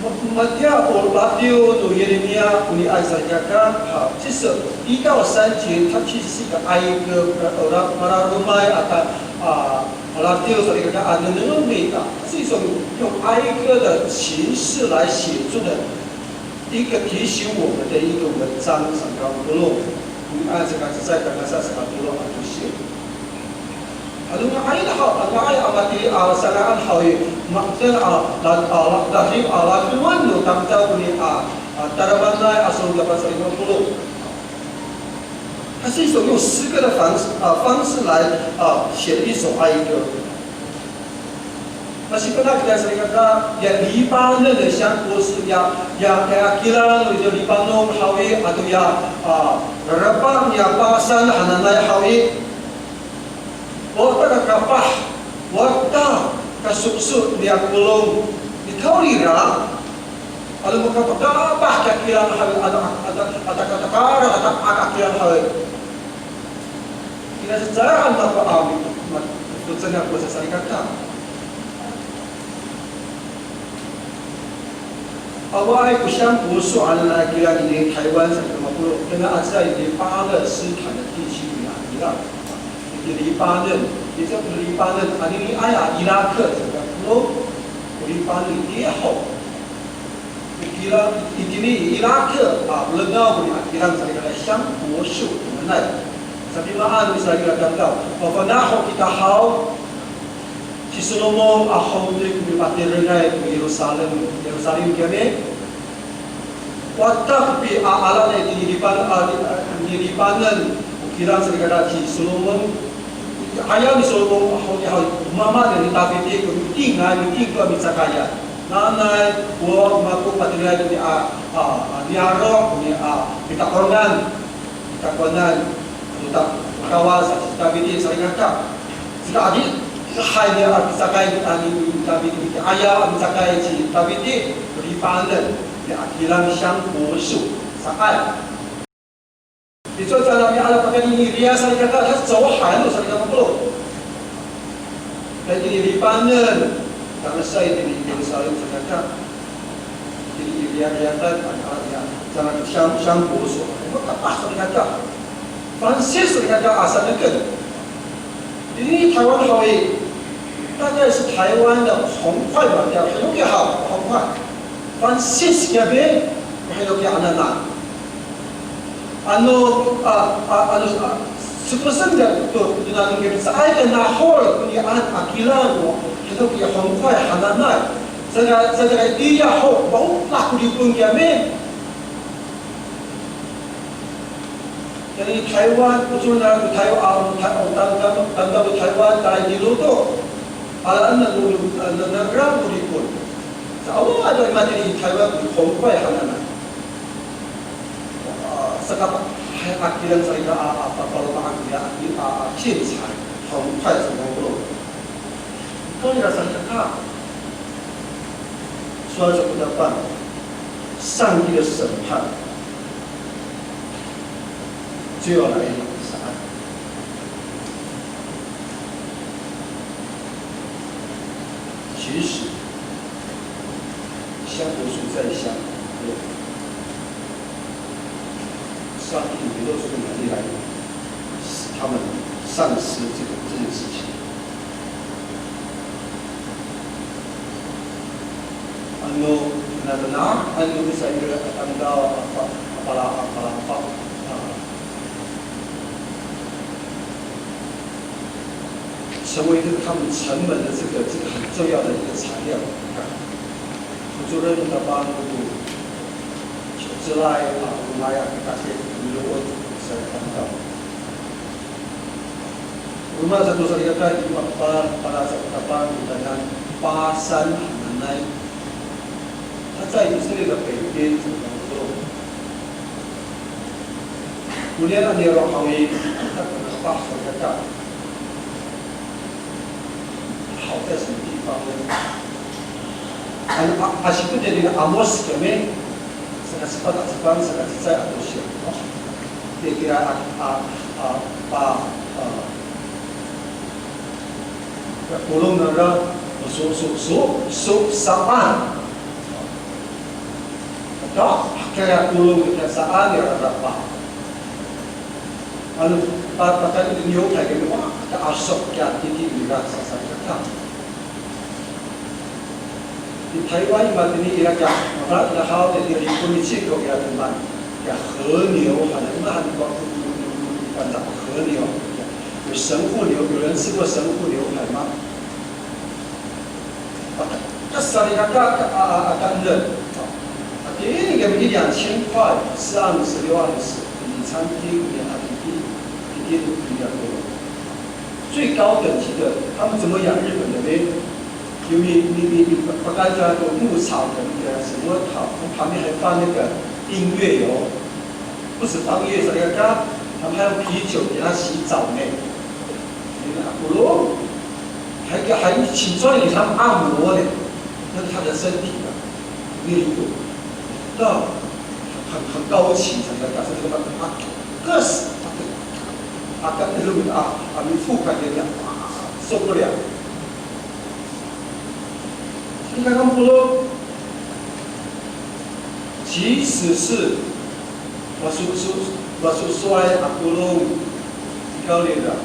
Matiya o ladiw no Yirimiya konian salikaka, ha, 其实一到三节，它其实是一个哀歌，呃，呃，mala-, malalomay a ta-, a, ladiw salikaka, a, nengneng mita, 它是一种用哀歌的形式来写作的一个提醒我们的一个文章，salikaka polong. Konian saka cecay tangasa saka tolo a tosil. Ano nga'ay haw, nga'ay a matini a sanga'an haw i, ma'edeng a, la-, a, la-, ladiw a, ladiwen no tamdaw koni a, a, tadamaanay a sowal, dapat sa lima puluh. 它是一种用诗歌的方式，啊，方式来，啊，写的一首哀歌。Masipenak kita salikaka, ya Libanon 的香柏树, ya, ya, ya kilang no Libanon haw i, ato ya, a, rarapa ya Basan hananay haw i. Wata ka kapah, wata ka sokso niya kolong, nikawrira, ano makapakapah ka kilang haw i, ano, ano, ano, katakara, ano, aka kilang haw i. Kina sa caan mako a, ma-, ma-, to cengak ko sasalikaka. Awaay ko 香柏树 hananay a kilang i Taywan sa kama polo', kina aca i 巴勒斯坦的地区 a kilang. I Libanon, i Libanon, anini aya Irak sa kama polo', Libanon i haw. I kilang, itini i Irak a, lengaw koni a kilang salikaka 香柏树 hananay. Sapimaan sa kilang tamdaw. Mafana' ho kita haw. Ci Solomon a hongti ko pipatirengay ko Yerusalem, Yerusalem kiyami. Wata ko piaala itini Liban-, a, a, Libanon ko kilang salikaka ci Solomon. Aya ni Solomon a hongti haw, mama ni Tafiti ko mitingay, mitingko a micakayan. Nanay, o mako patirengay koni a, a, a, niyaro', koni a, pita'ongan. Takowanan, ano ta, Kawas, a, ci Tafiti salikaka. Saka adihay niya a micakay, a, ni, ni Tafiti, aya a micakay ci Tafiti, Libanon, ya a kilang 香柏树 saan. 你说在那边阿拉伯跟尼利亚 salikaka, 他走海路 salikaka polong. Itini Libanon, tangasa itini Yerusalem salikaka. Itini Iliya, Iliya, a, a, ya, 香，香柏树, makapah salikaka. Fangsis salikaka a saneken. Itini Taywan haw i, 大概是台湾的红块吧，叫 hinoki haw, 红块. Fangsis kiya, hinoki hananay. Ano, a, a, ano, a, sikosen to, to, to, ano, caay ka nahol konian a kilang, hinoki 红块 hananay. Saka, saka itiya ho, maolah ko lipon kiyami. Jadi Taywan, 我说呢，Taywan, a, Tay-, a, Taywan, Taywan, Taywan, Taywan, Taywan, Sa awa a matini i Taywan i 红块 hananay. A, saka pa, hay, a kilang salikaka a, a, papaloma'an koya a, a, a, 建材, 红块 sa polong. Ito nira salikaka. Sowal sa ko Tapang, 上帝的审判就要来临 saan. 其实，香柏树在香，上帝没有这个能力来使他们丧失这个，这件事情。Ano, na, na, ano, sa ira, ang daw, apa, apala, apala, apa, ah, 成为这个他们城门的这个，这个很重要的一个材料。Kucuren no Tapang ko, 之来 a, o maya kakit, milood sa tamdaw. Roma sato salikaka i, mapala, pala sa Tapang, o tanan, Pasan hananay. 它在以色列的北边，怎么说？Konian a niyaro' haw i, 它可能 kapah salikaka. 好在什么地方呢？Ano, a, a, sipot itini Amos kiyami, saka sepat a cefang, saka cecay a tosil. Itira a, a, a, pa, a, polong nangra, so, so, so, so, saan. Ka, kaya kolong kita saan ya rarapa. Ano, pa, pakayni niyo kay kami, wa, ka asok ya titi nira sa sa kita. Di Taywan matini ira ka, maka ira haw, di ira ko michi ko ira teman. Ya 和牛 hana, ima han ko, kan sa 和牛. 有神户牛，有人吃过神户牛排吗？ Aka, aka salikaka, aka, a, a, aka 'edeng. Aka ini kami 一两千块, 四盎司, 六盎司, 你餐厅里面 aka ini, aka ini 最高等级的，他们怎么养日本的呢？有没有，你，你，你，刚才讲那个牧草的那个什么草，旁边还放那个烴月油，不止烴月，salikaka，他们还用啤酒给他洗澡呢。 那个阿波罗，还给，还请专人给他们按摩呢，那是他的身体啊，那个，那很，很高级，才能感受这个啊，各式啊，啊，跟那个啊，啊，你触感有点啊，受不了。 你看看 polong，即使是 maso, so, masosoay a polong, ikaw nira.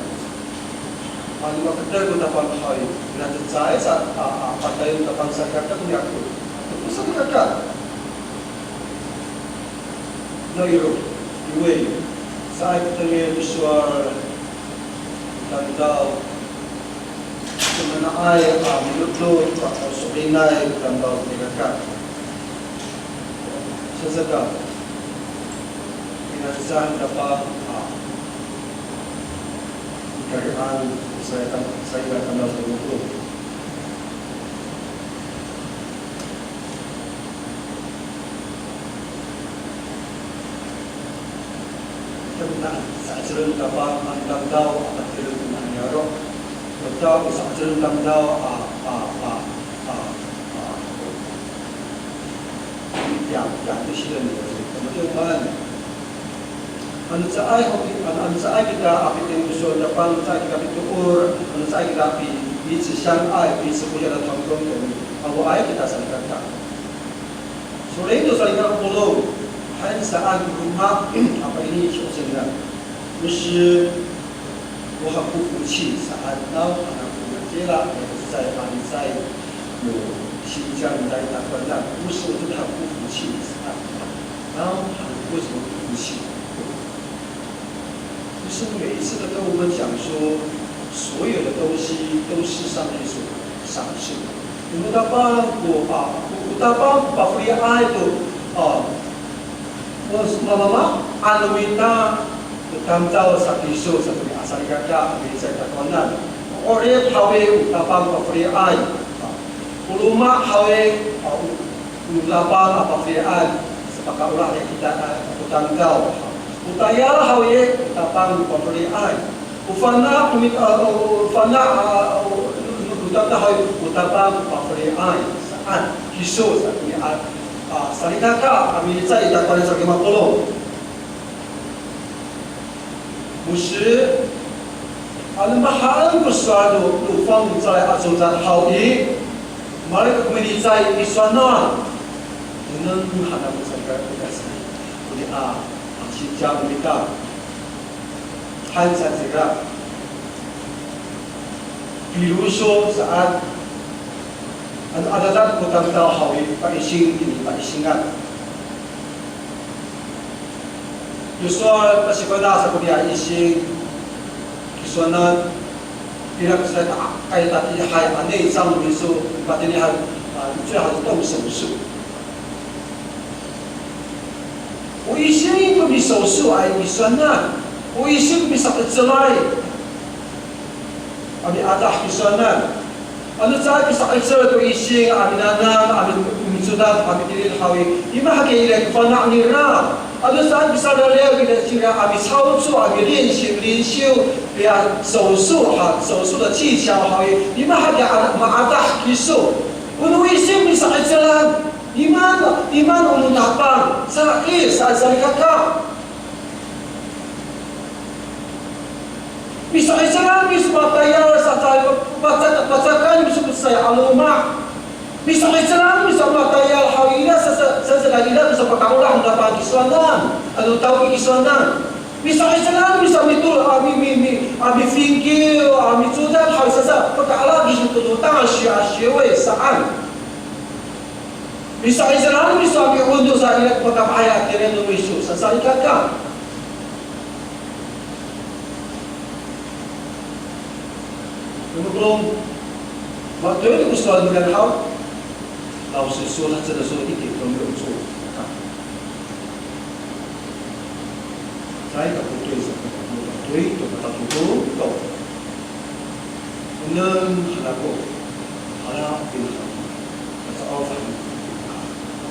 Ano maketer ko Tapang haw i, ira cecay sa, a, a, patayon Tapang salikaka ko niyako'. Ato ko salikaka. Nai ro, iway, caay ko tengil ko sowal, tamdaw, Semena'ay a mitoto, a, so'elinay, tamdaw, salikaka. Sasaka, pinasaan Tapang, a, ikarian, saya tam-, saya tamdaw, salikaka. Tentang sa'acelen Tapang, a tamdaw, a patireng niyaro'. Mata o sa'acelen tamdaw, a, a, a, a, a, ya, ya, 这些人也是，怎么就办？ Ano caay, ano, ano caay kita a pitengil ko sowal Tapang, ano caay kita pitoor, ano caay kita pi-, 彼此相爱，彼此互相的同工等等，awaay kita salikaka. So'elin to salikaka polong, han saan ko roma, apa ini so'elinay. 牧师，我很不服气，saan, naw han ako nira, sa, a, sa, no, 新疆来打官战，牧师，我真的很不服气，saan. 然后为什么不服气？就是每一次都跟我们讲说，所有的东西都是上帝所赏赐的。O Tapang ko, a, o Tapang ko pafeliay to, a, o mama, ano mita, o tamdaw sa kiso sa toni a salikaka, a milicay takowanan. O 'orip haw i, o Tapang ko pafeliay. A, o loma' haw i, a, o O Tapang a pafeliay, sapakaolah kita, a, o tamdaw. O tayal haw i, o Tapang a pafeliay. O fana', o mit-, a, o fana', a, o, o tamdaw haw i, o Tapang a pafeliay. Saan, kiso, sa, a, a, salikaka, a milicay i takowanan salikaka mapolong. 牧师, ano mahaen ko sowal no, no fangcalay a codad haw i, mala ko milicay i sowal no, nengneng han ako salikaka, o nia, a, a, 新疆 no mita. Han sa cira. 比如说 saan, ano adada ko tamdaw haw i, paising ini, paisingan. Yo sowal, pasifana' sa ko nia ising, kisowanan, ira ko sa ta, kay tatiihay a 内脏 no miso, matini han, a, 最好是动手术. O ising ko misoso ay kisowanan, o ising ko misa'ecelay. A miadah kisowanan. Ano caay pisa'icel to ising a minanam, a mi-, micodad, a mitilid haw i, ima hakiya ira ko fana' nira. Ano caay pisalaliyaw ira cira a micawco, a milinsiw, linsiw, piya 手术 ha, 手术的技巧 haw i, ima hakiya a maadah kiso. O no ising misa'icelan, iman, iman o no Tapang, sa i, sa, salikaka. Misa'icelan, misamatayal sa caay, pacak-, pacakan miso ko cecay a loma'. Miso'ecalan, miso matayal haw ira, sa, sa, sa, sa, ira, miso pakaolah no Tapang kisowanan, ano tawki kisowanan. Miso'ecalan, miso mitolo, a, mi, mi, mi, a, mifingkiw, a, micodad haw i, sa, sa, pakaala kiso to, to, 大学 a, 学位 saan. Miso'ecalan, miso mi'ondo sa ira ko pakamaanay a tayal no miso, sa, salikaka. Mapolong, matoy ko sowal nira haw. 老实说，他真的说一点都没有错。在他不对什么，对，对，对，他不懂。Kenen han ako, hala, pinaka, kacaaw han,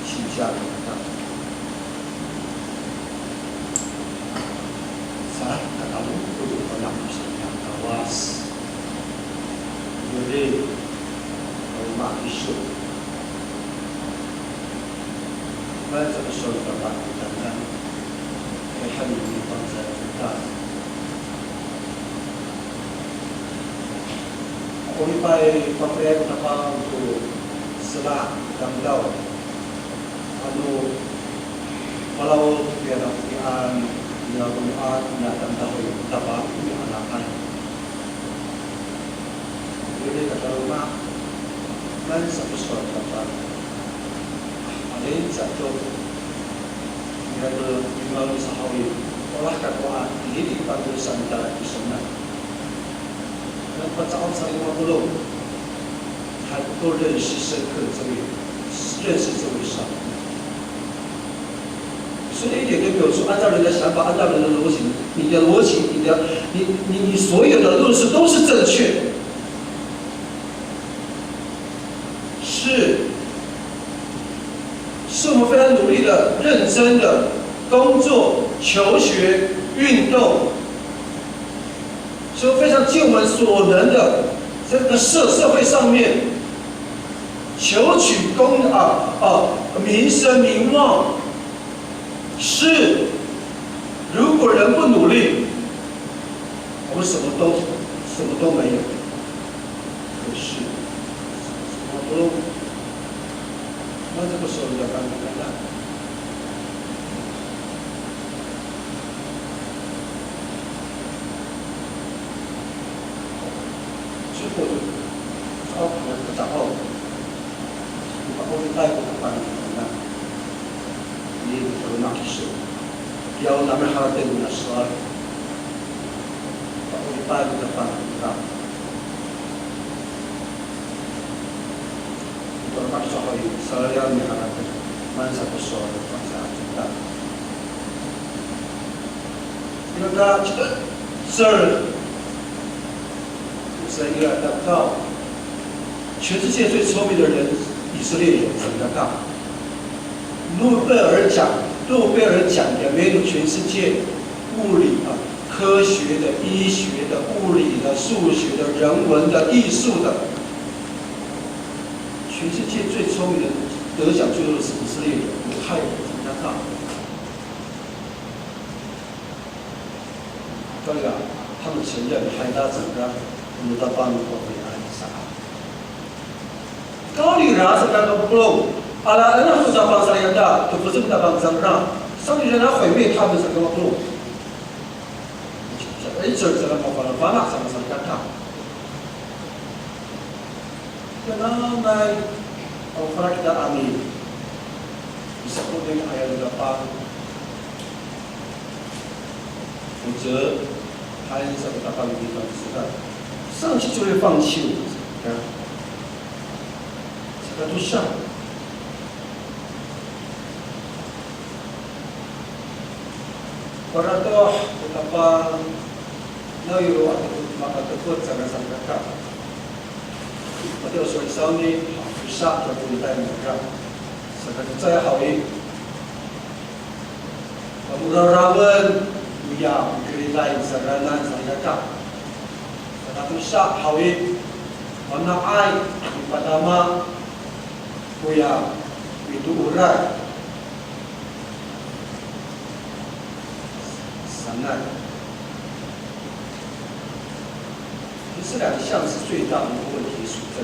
sinsiya, Sa, tatalod ko anak ko saan a Kawas. Yori, o makiso. Maan sa ko sowal to Tapang ko tanan. Kay han i, mipangcay kita. Ako ipay, pangcay ko Tapang ko sela, tamdaw. Ano, malaw to piyanap tian, niya romaat, niya tamdaw i Tapang, niya anakan. Yori, tataloma, maan sa ko sowal to Tapang. Alin sato, niya to, niya to sa haw i, olah kako a, ini di pangcay sa mitala kisonan. Ano, paca'of sa lima polo'. 才能够认识深刻这位，认识这位上帝。所以一点都没有错，按照人的想法，按照人的逻辑，你的逻辑，你的，你，你，你所有的论述都是正确的。是，是我们非常努力的、认真的工作、求学、运动， 所以非常尽我们所能的，在这个社，社会上面求取功，啊，啊，名声名望。是，如果人不努力，我们什么都，什么都没有。可是，什么都，那这个时候要干嘛呢？ Soko to, saan ko kata'ong. Pakoliday ko Tapang itiya, i, to makiso. Kiyaw nami harateng kona sowal. Pakoliday ko Tapang itiya. Ito, makiso haw i, saan nami harateng, maan sa ko sowal to Tapang sa ita. Ira, sir, 所以要祷告。全世界最聪明的人，以色列人，怎么祷告？诺贝尔奖，诺贝尔奖的，没有全世界物理啊，科学的、医学的、物理的、数学的、人文的、艺术的，全世界最聪明的得奖最多的是以色列人，犹太人，怎么祷告？ Kaya, 他们承认还拉整个我们的邦国为安啥。高丽拉整个不够，阿拉恩那不打邦啥样的，都不是不打邦整个，上帝人来毁灭他们整个不够。哎，这这个麻烦了，完了，怎么怎么干他？ Nanay, o fara kita amin. Misa'osi aya no Tapang. 否则，还是找不到地方吃饭。上去就会放弃，啊，这个都像。 Paratoh ko Tapang, nawiro ato ko makatokod saka salikaka. Matiya o sowal sawni, tosa to ko litay nangra. Saka cecay haw i, pamoraramen, oya, o ko litay saka nan salikaka. Saka tosa haw i, mana'ay, mipadama, oya, mitooray. Sanay. 这两项是最大的一个问题所在。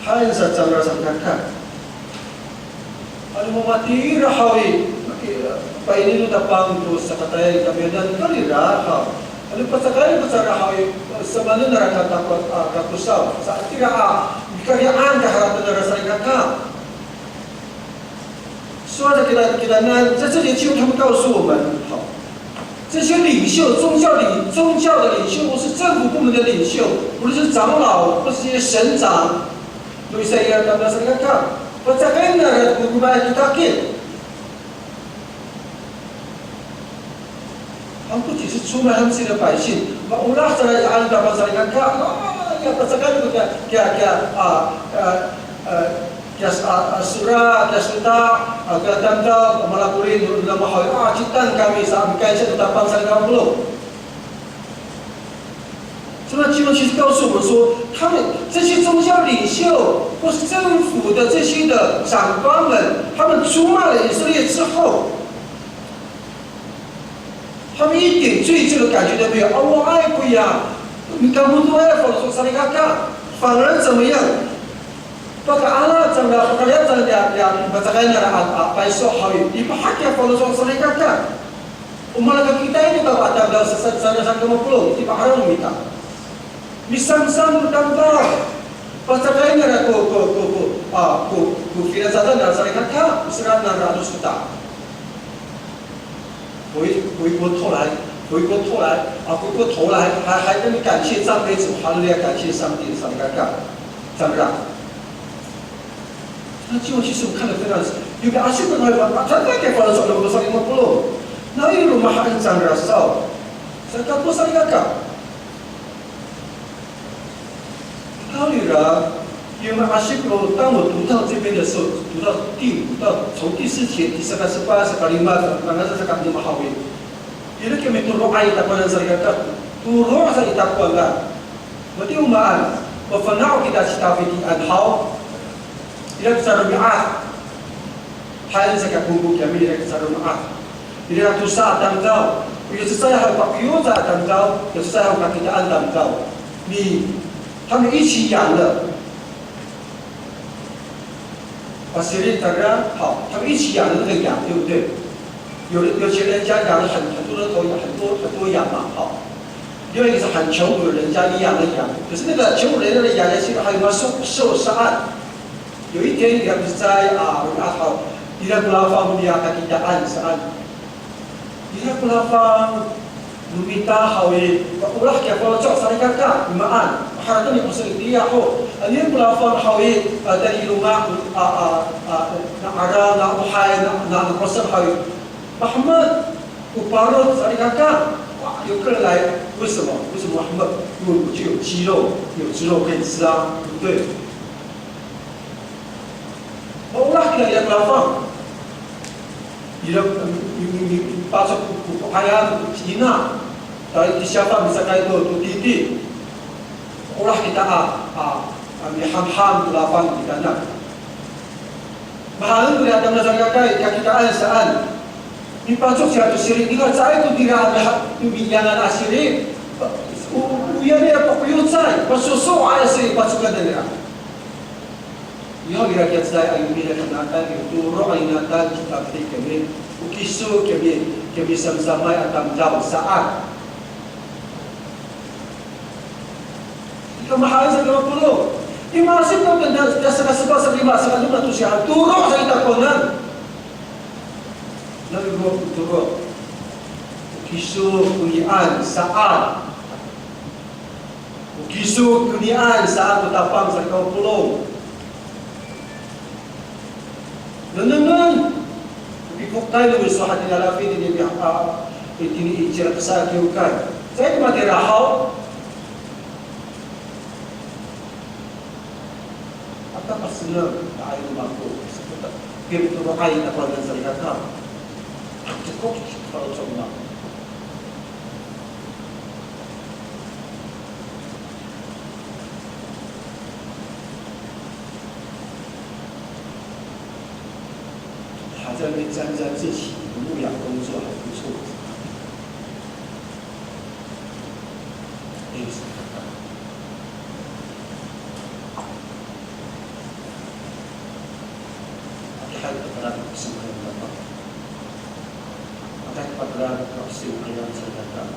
Haen sa cangra salikaka. Ano mamatira haw i, paini no Tapang to sakatayal i kamiyanan kalira haw. Ano pacakay ko cangra haw i, samanen nara ka tako-, a, kakosaw. Sa itira a, mikari'ang ko harateng nara salikaka. Sowal sa kita, kitanan, 在这里就他们告诉我们，好，这些领袖，宗教领，宗教的领袖，或是政府部门的领袖，无论是长老，或是一些省长，no Israel a tamdaw salikaka, pacakay nara ko romaay to takid. 他们不仅是出卖他们自己的百姓，maolah sa i ano Tapang salikaka, a, ya pacakay ko kiya, kiya, kiya, a, a, a, kiya, a, a, sora, kiya sota, a, kiya tamdaw, malakorid, no, no, mahaw, a, citang kami sa, a, mikaisa to Tapang salikaka polong. 所以经文其实告诉我们说，他们这些宗教领袖或是政府的这些的长官们，他们出卖了以色列之后， 他们一点罪疚的感觉都没有。Awaay koya, mikamotoay a faloco' salikaka, 反而怎么样？Pakaala cangra, pakali'ad cangra, ya, ya, pacakay nara a, a, payso haw i, ipahak ya faloco' salikaka. O malakakitay to ka patamdaw sa, sa, sa, sa kama polong, ipaharaw no mita. Misamsam no tamdaw. Pacakay nara ko, ko, ko, ko, a, ko, ko finacadan nara salikaka, sera nara no sota. 回，回过头来，回过头来，啊，回过头来，还，还跟你感谢赞美主，哈利路亚，感谢上帝，上帝感，赞美主。那经文其实我看得非常，有个阿信的话，啊，他大概放了上面，我上面不漏。那有罗马很赞美主，上面不上面讲。 Kalira, yung mga asip ko, 当我读到这边的时候，读到第五到，从第四节，第三个是八，三个lima，三个是三个lima haw i. Ira kami toro'ay takowanan salikaka. Toro' sa i takowanan. Matiya o maan, mafana' kita ci Tafiti haw. Ira ko saromi'ad. Haen sa kakongko kiyami ira ko saromi'ad. Ira ko tosa a tamdaw. Ko cecay haw, pakiyo sa a tamdaw. Ko cecay haw, kakitaan tamdaw. Ni, 他们一起养了。 把 siri 大家好，他们一起养的那个羊，对不对？有的有钱人家养了很很多的头，很多很多羊嘛，好。另外一个是很穷苦的人家也养了羊，可是那个穷苦人家的羊呢，其实还有没有受受伤害？有一天，你看不是在啊啊好，你看 Kulafang 呀，他给他按是按。 Ira ko Kulafang no mita haw i, olah kiya faloco' salikaka, i maan. Maharateng ni ko saan itiya ho. Ira ko Kulafang haw i, a, tayni i loma', a, a, a, na 'alang, na ohay, na, na, na kosem haw i. Mahemek ko parod salikaka. Wa, 游客来，为什么？为什么 mahemek？ 因为我就有鸡肉，有猪肉可以吃啊，对不对？ Maolah kita ira ko Kulafang. Ira, mi, mi, mi, pacok ko, ko, ko 'ayam, ko cina. Tayni i siyafan misakay to, to titi. Maolah kita a, a, a, mihamham to Kulafang kitanan. Mahaen ko ira tamiyanan salikaka, kakitaan saan. Mipacok sira to siri, nika caay ko tira a miha, miyangan a siri. O, o, o, ya nira pakoyocay, pasoso'ay a siri, pacokan nira. Yo ira kiya cecay a yomi, ira kinatal, yo toro' a inatal, kita pati kami, o kiso kami, kami samsamay a tamdaw saan. Ika mahaen sa kama polong. I ma'asip no tanda, tanda saka sepat, saka lima, saka lima to siya, toro' sa i takowanan. Nani ko toro'. O kiso konian saan. O kiso konian saan ko tapang sa kama polong. Nengnengen. Pikokay no miso hatini a lafid itini, a, itini i cira kasa kiwkay. Caay ko matira haw. Aka pasengen, nga'ay no mako. Sakita, pirtoro'ay takowanan salikaka. Ako ko, faloco' no mako. Haca micancan 自己的牧养工作还不错。 Adihay ko pateladan ko singa'ayan no Tapang. Adihay ko pateladan ko singa'ayan no Tapang.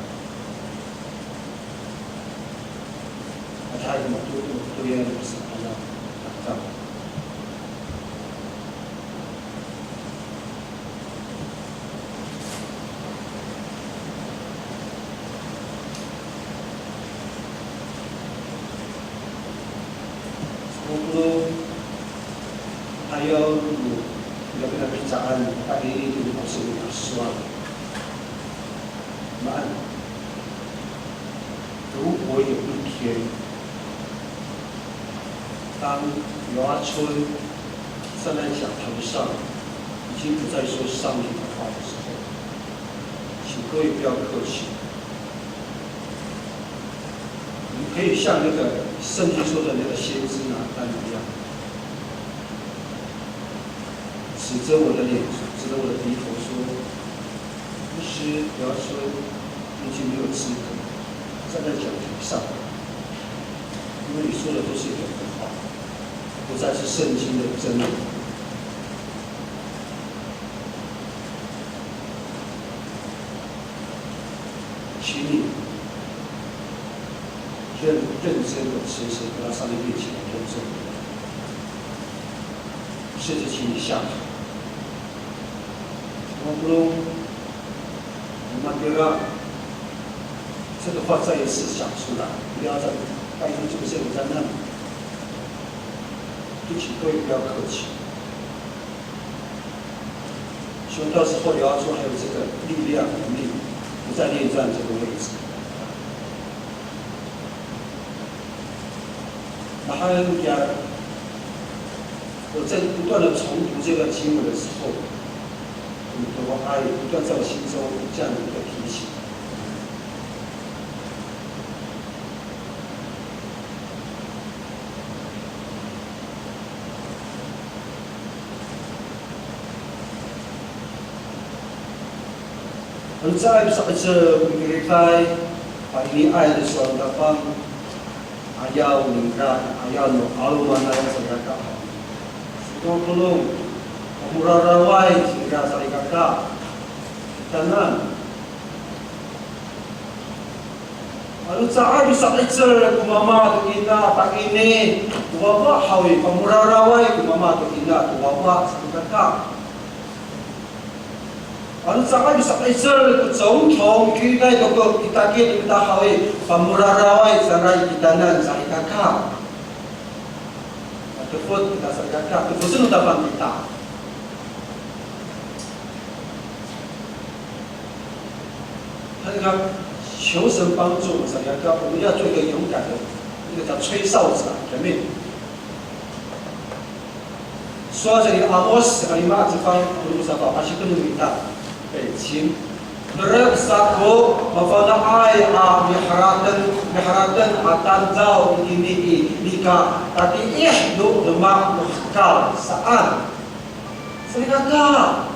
Adihay ko mato, matoyan ko singa'ayan no Tapang. Saka ayaw no, ira ko pinacaan, paini to no pasowal. Maan. 如果有一天，当约书亚站在讲台上，已经不再说上帝的话的时候，请各位不要客气。你可以像那个圣经说的那个先知拿单一样，指着我的脸，指着我的鼻头说， 其实不要说，你已经没有资格站在讲台上，因为你说的都是人的话，不再是圣经的真理。请你认，认真的、诚实地来到上帝面前来认真，甚至请你下台。 Mapolong, matira, 这个话再一次讲出来，不要再，拜托这个圣人在那里，对不起，各位不要客气。希望到时候约书亚还有这个力量、能力，不再恋战这个位置。 Mahaen kiya, 我在不断地重读这个经文的时候，我都还不断在我心中这样的一个提醒。Caay pisa'icel ko mikiritay, pa'iniay to sowal no Tapang, ayaw ningra, ayaw no 'alomanay salikaka. Sitolong, pamolaolay cingra salikaka. Kitanan. Ano caay pisa'icel ko mama to ina, pa'ini ko wawa haw i, pamolaolay ko mama to ina to wawa salikaka. Ano caay pisa'icel ko 总统 mikiritay to ko kitakit no mita haw i, pamolaolay sanay kitanan salikaka. Matefot kita salikaka, tefoten no Tapang kita. 他那个求神帮助我们，salikaka，我们要做一个勇敢的，那个叫吹哨者，姐妹。说这个 Amos 这个 lima 这方，我们不知道，还是不能明白。北京。Herek sa ko mafana'ay a miharateng, miharateng a tamdaw itini i nika tatiih no demak no hekal saan. Salikaka,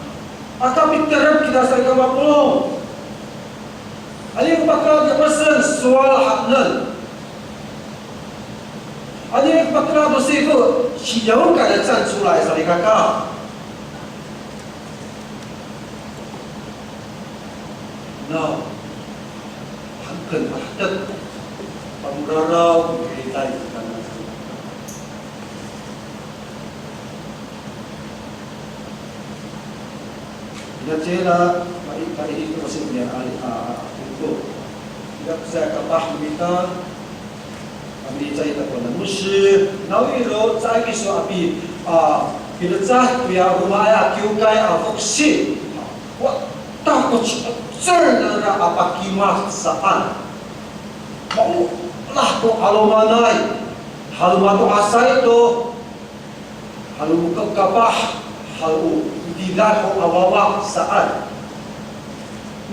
aka piterep kita salikaka mapolong. Ano ko pateladan sowal hanen. Ano ko pateladan sifo, 勇敢的站出来 salikaka. No, hangken a hetek, pamoraraw ko mikiritay kitanan salikaka. Ina cila, mai, mai ito ko sinian a, a, ito. Ina sa kapah mita, kami caay to ko namosi, nawiro caay kiso a pi, a, pilecad koya roma a kiwkay a foksi. Wa, ta ko ci, cel nangra a pakimad saan. Maolah ko 'alomanay, halo mato'asay to. Halo mokapah, halo mitidal ho a wawa saan.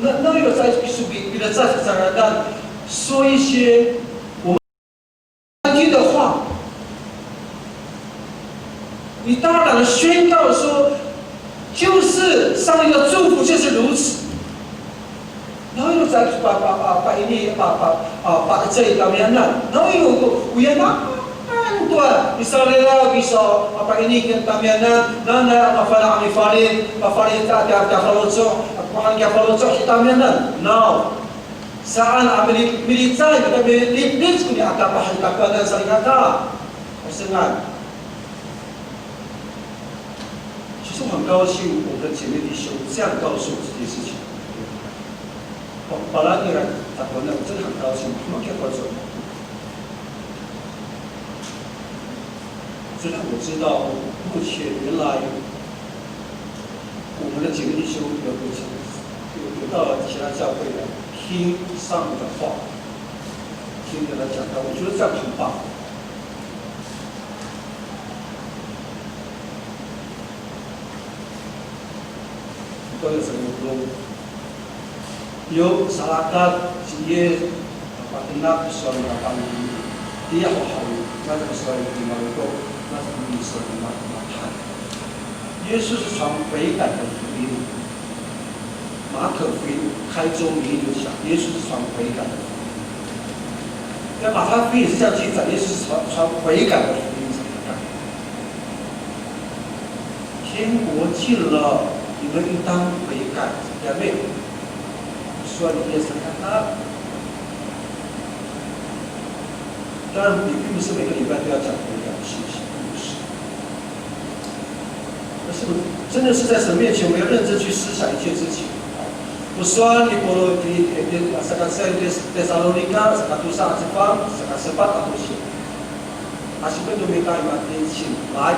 Na, nawiro caay kiso pi, pilecad ko caradan, 说一些我们难听的话。你大胆的宣告说，就是上帝的祝福就是如此。 Nawiro caay pa, pa, pa, pa ini, pa, pa, a, pa'ecel i tamiyanan. Nawiro ko, oya naan to a, misalilaw kiso, a, pa ini tamiyanan, nanay a mafana' a mifalin, mafalin ta, ta, ta faloco', a, kohani kiya faloco' i tamiyanan. Naw. Saan a mili, milicay, kita milipit ko niya a kapah i takowanan salikaka. O sengan. 其实我很高兴，我们的姐妹弟兄这样告诉我这件事情。我本来你来打过那，我真的很高兴，我们可以关注。这让我知道，目前原来我们的姐妹弟兄有有有到了其他教会来听上帝的话，听人家讲道，我觉得这样很棒。 Ito yo sa Yokong. Yo sarakat ci Yis, patenak sowal no Tapang i, tiya ho haw i, maca sowal i Mariko, maca sowal i Matan. 耶稣是传悔改的福音。马可福音开宗明义就讲，耶稣是传悔改的福音。那马太福音也是这样记载，耶稣是传，传悔改的福音。 天国近了，你们应当悔改。姐妹，说你也是看他。当然，你并不是每个礼拜都要讲悔改的信息，并不是。但是真的是在神面前，我们要认真去思想一件事情。我说你保罗第一，第，第，saka sa Tesalonika, saka tosa a cefang, saka sepat a tosil. Asipen to mita i matini, cimay.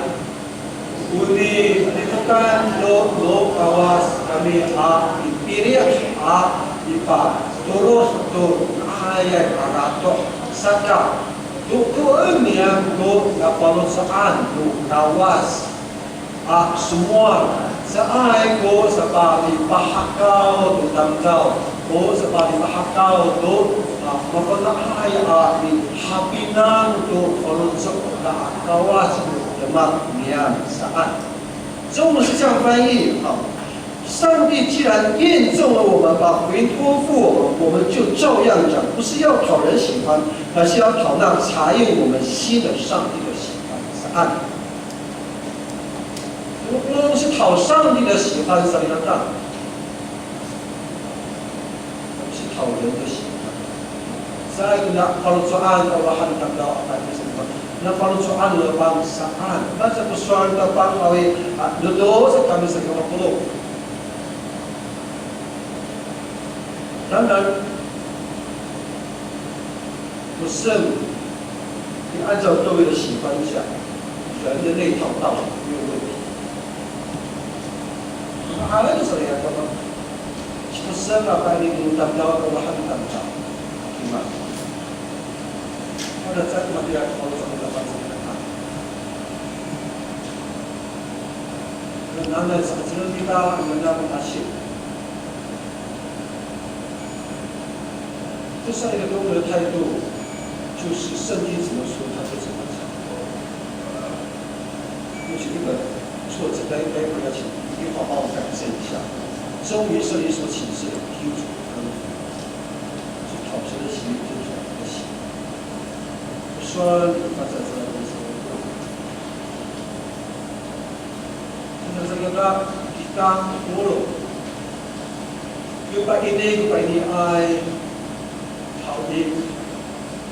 O nilikokan to no Kawas kami a mipilih a mipatoros to nga'ayay a ratoh, saka dodoen niyam ko nafaloco'an no Kawas a somowal, caay ko sapalipahakaw to tamdaw, ko sapalipahakaw to, a, mafana'ay a mihapinang to faloco' no Kawas no demak niyam saan. 中文是这样翻译，好。上帝既然验中了我们，把福音托付我们，我们就照样讲，不是要讨人喜欢，而是要讨那查验我们心的上帝的喜欢。是按，我们是讨上帝的喜欢，是按。不是讨人的喜欢。Sa ko na faloco'an a Kawas a tamdaw a kami sa, na faloco'an no Tapang saan. Masa ko sowal no Tapang haw i, a, dodo sa kami sa kawapolo. 当然，不是你按照各位的喜欢讲，人的那一套道理没有问题。Mahaen sa ya, kamo. Sipesen a kami ko tamdaw a Kawas a tamdaw. Kima. Pada saat matira ko sa Tapang sa. Nanay sa kacil kita, nanay ko asip. 这是一个多么的态度，就是圣经怎么说，他就怎么讲。尤其日本作者该该不要请一句话帮我改正一下。忠于圣经所启示的，听从吩咐，是讨神的喜悦，就是讨神的喜悦。我说你发展出来的时候， Saka kita, ko polong. Ko paini, ko painiay haw i,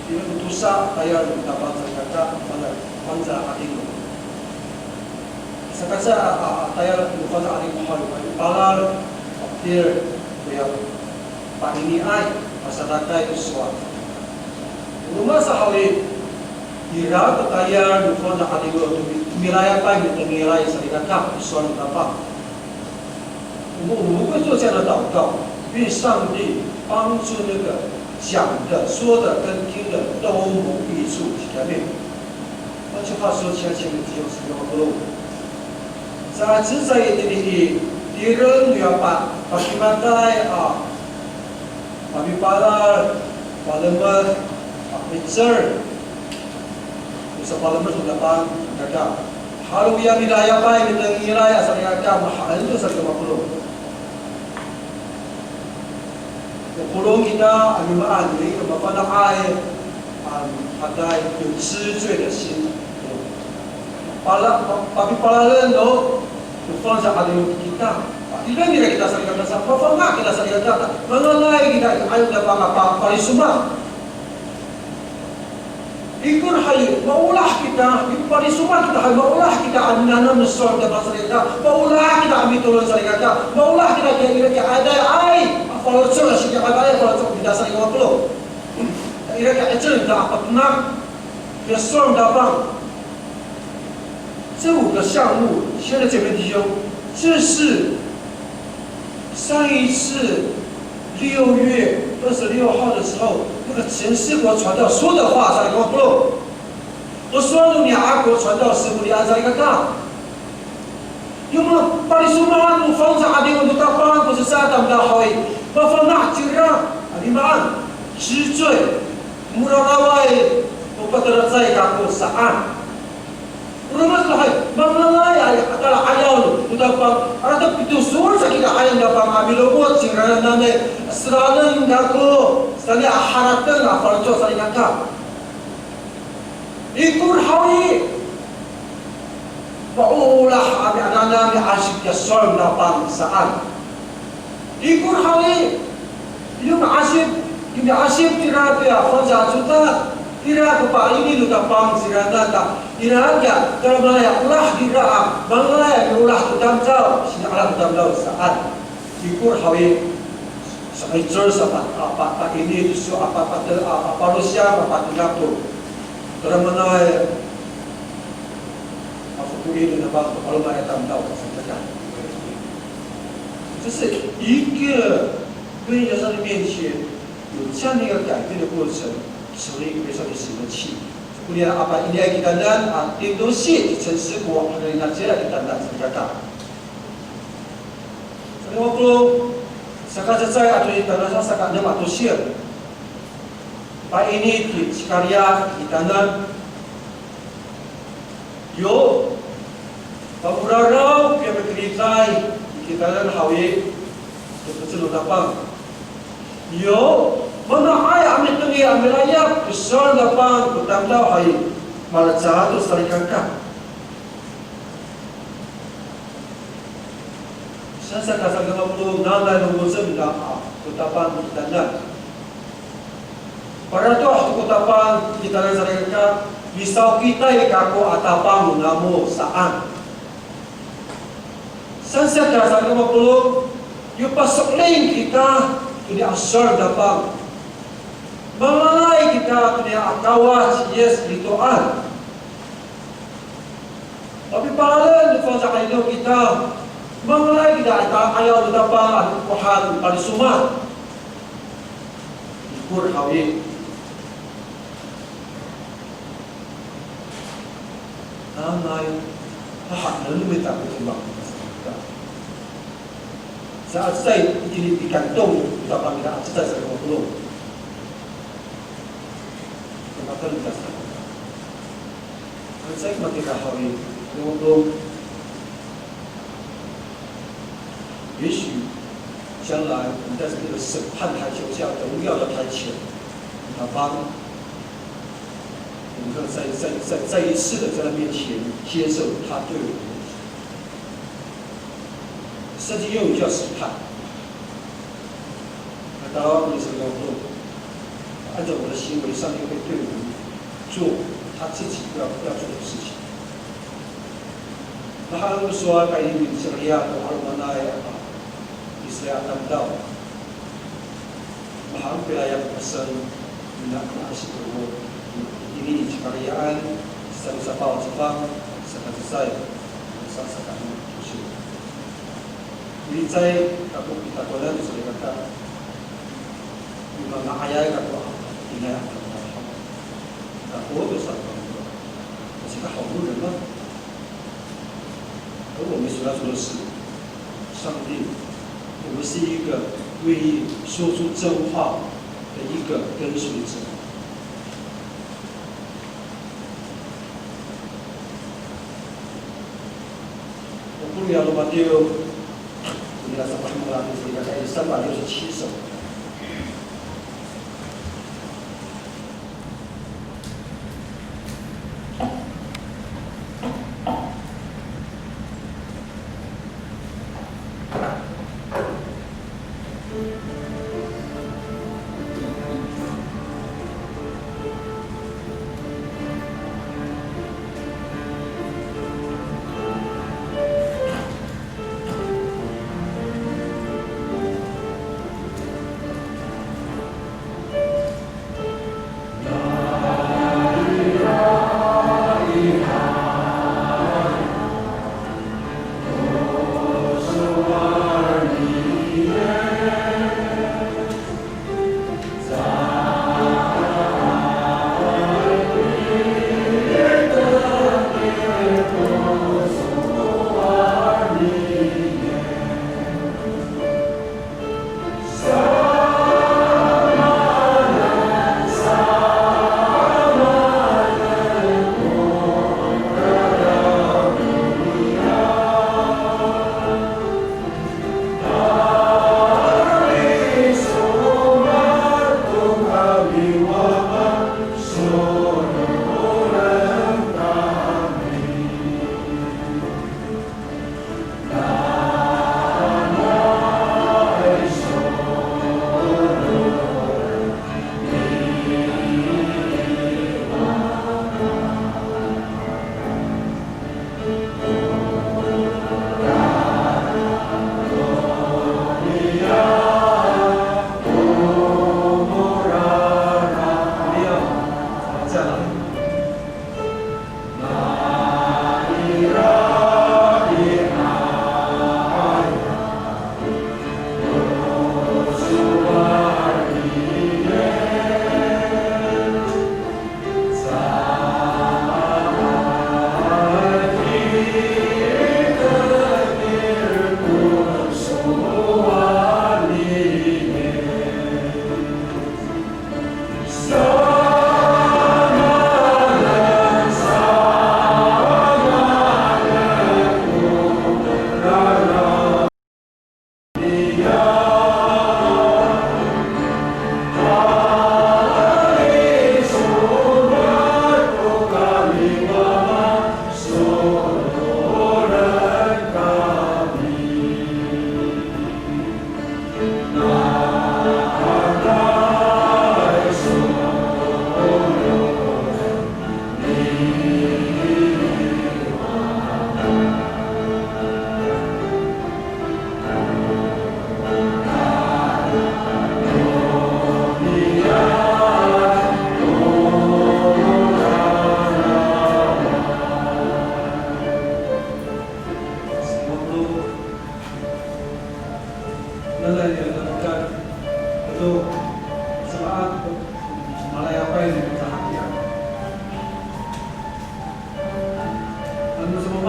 ira ko tosa a tayal no Tapang salikaka, fangcal, fangcal a 'Adingo. Saka sa, a, a, tayal no fangcal a 'Adingo haw i, palal, patir, koya painiay, pasadakay ko sowal. O roma sa haw i, ira ko tayal no fangcal a 'Adingo to mi-, milayapay, mitengilay salikaka ko sowal no Tapang. 我们，我们会做这样的祷告，愿上帝帮助那个讲的、说的跟听的都蒙益处，阿们。 换句话说，亲爱的弟兄姊妹，我们在这里，tireng ya pa, pakimakalay a, pamipalal, palemed, pamicel, o sapalemed no Tapang, kaka. Halo ya milayapay, mitengilay a salikaka, mahaen to salikaka mapolong. O polong kita a mimaan i, mafana'ay, a, hatay, 有知罪的心。Pala, pa, papipalalen no, no fangcal a 'Adingo kita. Ira, ira kita salikaka sa, mafana' kita salikaka, mangalay kita i, ayaw kita panga, pa, palisoma. Ikor haw i, maolah kita, i palisoma kita haw i, maolah kita a minanam no sowal no Tapang salikaka, maolah kita a mitolon salikaka, maolah kita kiya ira kiya adayay a faloco', saka adayay a faloco' kita salikaka mapolong. Ira kiya 'icel kita a patenak, kiya sowal no Tapang. 这五个项目，亲爱的姐妹弟兄，这是上一次六月二十六号的时候，那个陈世国传道说的话，salikaka mapolong. O sowal no Niyakor 传道师 konian salikaka. Yo mapalisomaan no fangcal a 'Adingo no Tapang ko saan a tamdaw haw i, mafana' cira, a, mimaan, 知罪, mararaway, o patelacay kako saan. O roma sa hay, mangalay a, a tala'ayaw no Tapang, ira to pitosowan sa kita a 'ayaw no Tapang a milongoc cingraan nanay, seranan kako, saan a harateng a faloco' salikaka. Ikor haw i, maolah a miananam miasip kiya sowal no Tapang saan. Ikor haw i, yo miasip, yo miasip kira to ya fangcal a codad, ira ko paini no Tapang cingraan ta, ira kiya, kalamalaya olah kira a, mangalaya miolah to tamdaw, sini'ala to tamdaw saan. Ikor haw i, sa'icel sa pa, a, pa, paini to so, a, pa, patel, a, a, palosiyang, a, patenak to. Kalamalaya, a, fokoin no Tapang to, kalamalaya tamdaw, sa kaka. 这是一个跟耶稣的面前有这样的一个改变的过程，所以可以说是神的气。Konian a painiay kitanan, a, timosi, 陈世国, a, rinacila kitanan, sa kaka. Salikaka mapolong, saka cecay a to i, tangasa saka enem a tosir. Paini to i Sakariya kitanan. Yo pamoraraw, piyamikeritay i Kitanan haw i, to pecel no Tapang. Yo, mana'ay a mitengil a milayap ko sowal no Tapang ko tamdaw haw i, malecad to salikaka. Saan sa ka sangkamalong, nanay no mo^cel nira a ko Tapang kitanan. Paratoh to ko Tapang kitanan salikaka, misawkitay kako a Tapang no namo saan. Saan sa ka sangkamalong, yo paso'elin kita to niya sowal no Tapang. Mangalay kita to niya a Kawas ci Yis Kristoan. Papipalalen to fangcalay no kita, mangalay kita a 'ayaw no Tapang a pohan palisoma. Ikor haw i. Nanay, hahaen no mita ko demak no Tapang. Sa cecay itini pikantong no Tapang ira a cecay sangkamalong. Kematan kita sa. Sa cecay matira haw i, sangkamalong. 也许将来我们在这个审判台前，下荣耀的台前，Tapang，我们再再再再一次的在他面前接受他对我们的圣经用语叫审判。那当然，我们是要做，按照我的行为，上帝会对我们做他自己要要做的事情。Mahaen ko sowal i, kayni i Israil to 'alomanay a Israil a tamdaw. Mahaen ko pilayap a pasang, na, na, siko, itini i Sakariyaan, saka sapaw a cefang, saka cecay, saka saka. Milicay kako i takowanan to salikaka. Manga'ayay kako a, ina, kako to sa, saka haw no demak. 而我们所要做的是，上帝，我们是一个愿意说出真话的一个跟随者。O polong ya Matiw, o nira sapahemekan to salikaka i, 三百六十七首。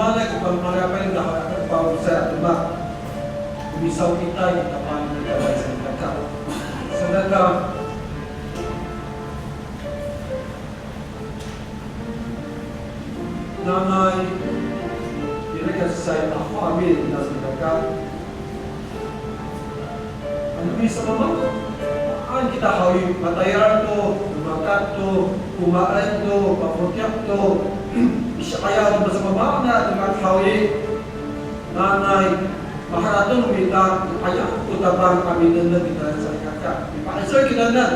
Nanay ko pangpalapay no haw i, ko pangosay a demak. Misaw kita i tapang kita, salikaka. Salikaka. Nanay, ira ko cecay a 画面 na, salikaka. Ano misamamaan kita haw i, matayal to, mamakat to, komaen to, pafotiyak to, misi'ayaw to masamamaan a demak haw i, nanay, maharateng no mita, aya ko Tapang a minengneng kitanan, salikaka. Mipa'icel kitanan.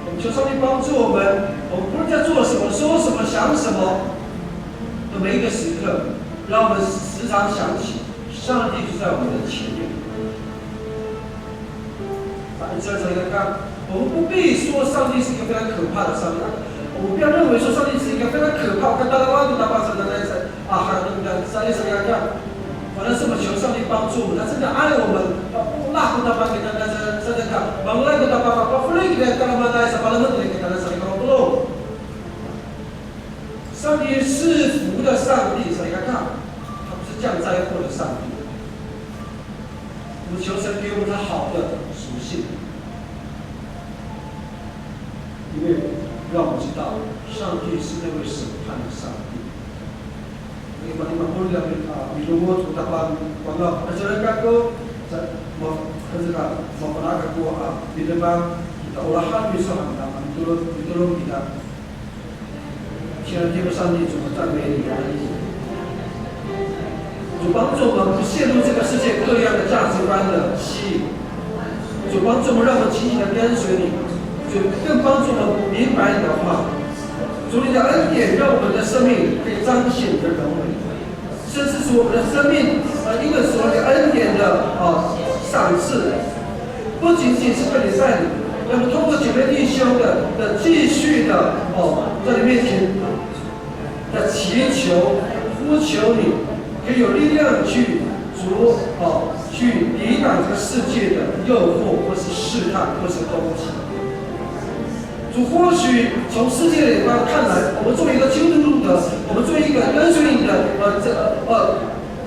我们求上帝帮助我们，我们不论在做什么、说什么、想什么的每一个时刻，让我们时常想起上帝就在我们的前面。Salikaka, 我们不必说上帝是一个非常可怕的上帝，我们不要认为说上帝是一个非常可怕，katalawan ko Tapang, salikaka. A, harateng kita, salikaka. 反而是我们求上帝帮助我们，他真的爱我们，要不拉不打把给他，他真的讲，忙来不打把把不累给他，干嘛来，什么那么累给他，那什么不弄？上帝是福的上帝，salikaka，他不是降灾祸的上帝。我们求神给我们他好的属性。 因为让我们知道上帝是那位审判的上帝。Lima, lima polo a, milongoc ko Tapang, panga, ajaran kako, sa, ma, ajaran, mapalaka ko, a, pinema, kita olahan miso han, a, mitolon, mitolon kita. 亲爱的天父上帝，主，我们赞美你，感恩你。主帮助我们不陷入这个世界各样的价值观的吸引。主帮助我们，让我们紧紧地跟随你。主更帮助我们明白你的话。主，你的恩典让我们的生命可以彰显你的荣美。 甚至是我们的生命，呃，因为所有的恩典的，呃，赏赐，不仅仅是被你带领，那么通过姐妹弟兄的，的继续的，哦，在你面前的祈求、呼求你，可以有力量去，主，哦，去抵挡这个世界的诱惑，或是试探，或是攻击。 主，或许从世界的眼光看来，我们作为一个基督徒的，我们作为一个跟随你的，呃，这，呃，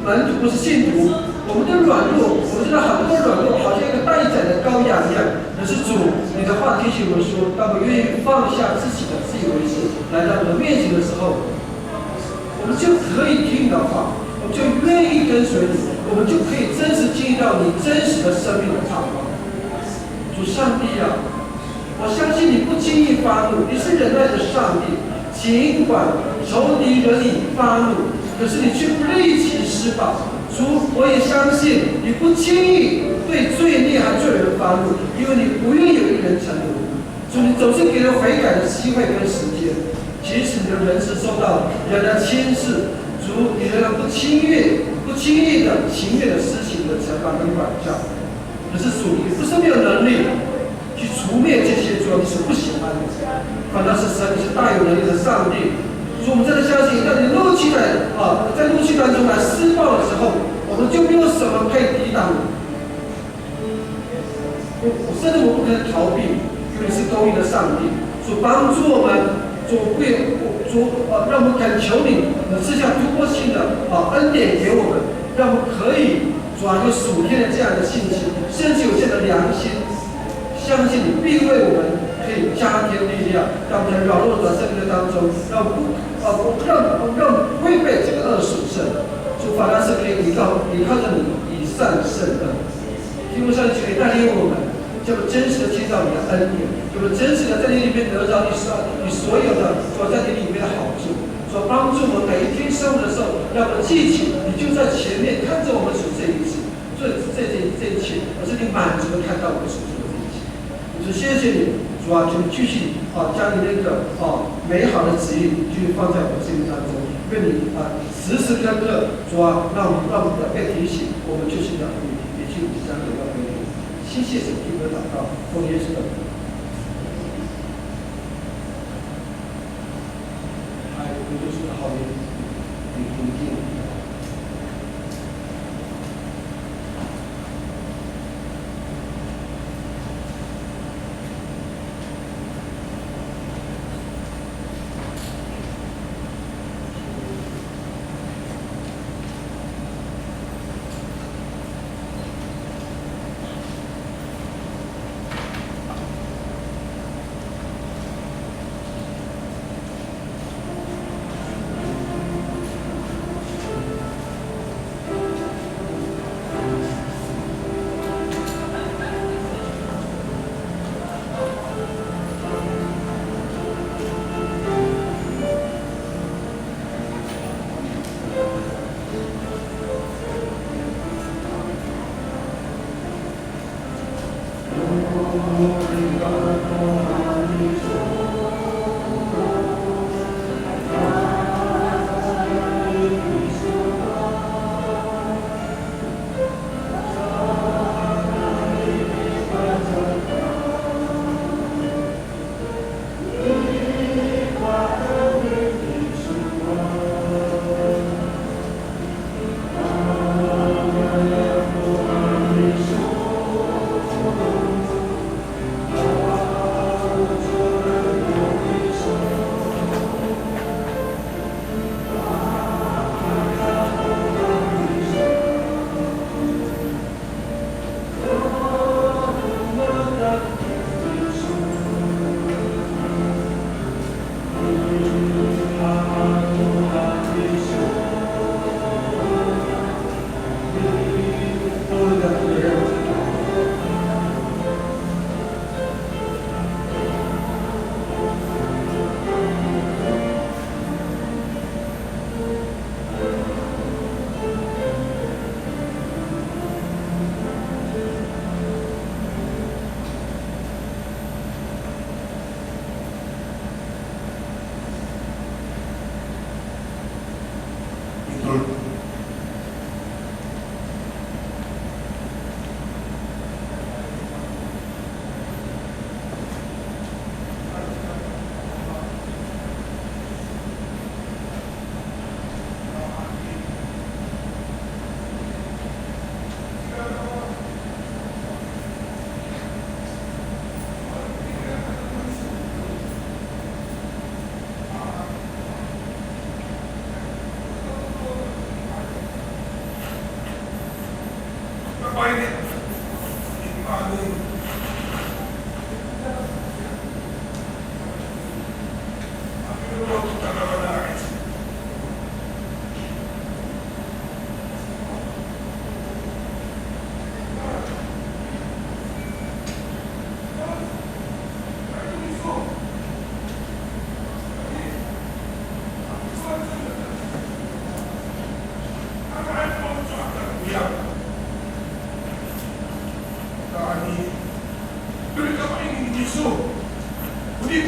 门徒或是信徒，我们的软弱，我们知道很多的软弱，好像一个待宰的羔羊一样。可是主，你的话提醒我们说，当我们愿意放下自己的自以为是，来到你的面前的时候，我们就可以听你的话，我们就愿意跟随你，我们就可以真实经历到你真实的生命的盼望。主上帝啊， 我相信你不轻易发怒，你是忍耐的上帝。尽管仇敌惹你发怒，可是你却不立即施暴。主，我也相信你不轻易对罪孽和罪人发怒，因为你不愿有一人沉沦。主，你总是给人悔改的机会跟时间，即使你的仁慈受到人的轻视，主，你仍然不轻易、不轻易的、情愿的施行你的惩罚跟管教。可是主，你不是没有能力， 去除灭这些罪，你是不喜欢的。反倒是神，你是大有能力的上帝。所以我们真的相信，当你怒气在，啊，在怒气当中来施暴的时候，我们就没有什么可以抵挡。我，我甚至我不可能逃避，因为你是公义的上帝。主帮助我们，主不，主，呃，让我们恳求你，你赐下突破性的，啊，恩典给我们，让我们可以 主啊，用属天的这样的信心，甚至有这样的良心，相信你必为我们可以加添力量，让我们在软弱的生命当中，让我们不，呃，不，让，让我们不会被这个恶所胜。主，反而是可以依靠，依靠着你以善胜恶。天父上帝，求你带领我们，这么真实的经历到你的恩典，这么真实的在你里面得着你所，你所有的，主啊，在你里面的好处。 主帮助我们每一天生活的时候，让我们记起你就在前面看着我们所这一切，这，这，这，这一切，而是你满足的看到我们所做的这一切。主，谢谢你，主啊，求你继续，啊，将你那个，啊，美好的旨意继续放在我们生命当中。愿你，啊，时时刻刻，主啊，让我们，让我们的被提醒，我们就是要你，也替我们将荣耀归给你。谢谢神，听我们祷告，奉耶稣的名。 嗨，我就是好人，你听听。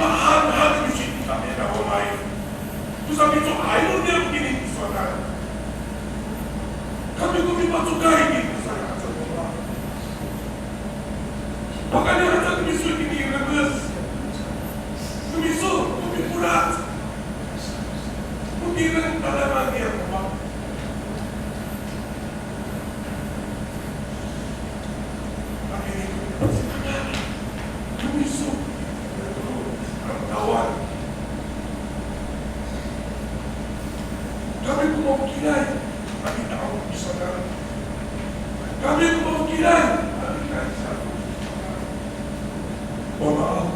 Maan han miso i tamiyanan a wamay. Tosa mico'ay no niyam kini tisowanan. Kami ko mipacokay kini saan a wamay. Pakayni aca no miso kini remes. No miso ko mipolat. Ko tireng tanaman niyam, Ama. Kami ko mafokilay, kami ko mafokilay, kami ko mafokilay. Wama aw.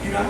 Ira,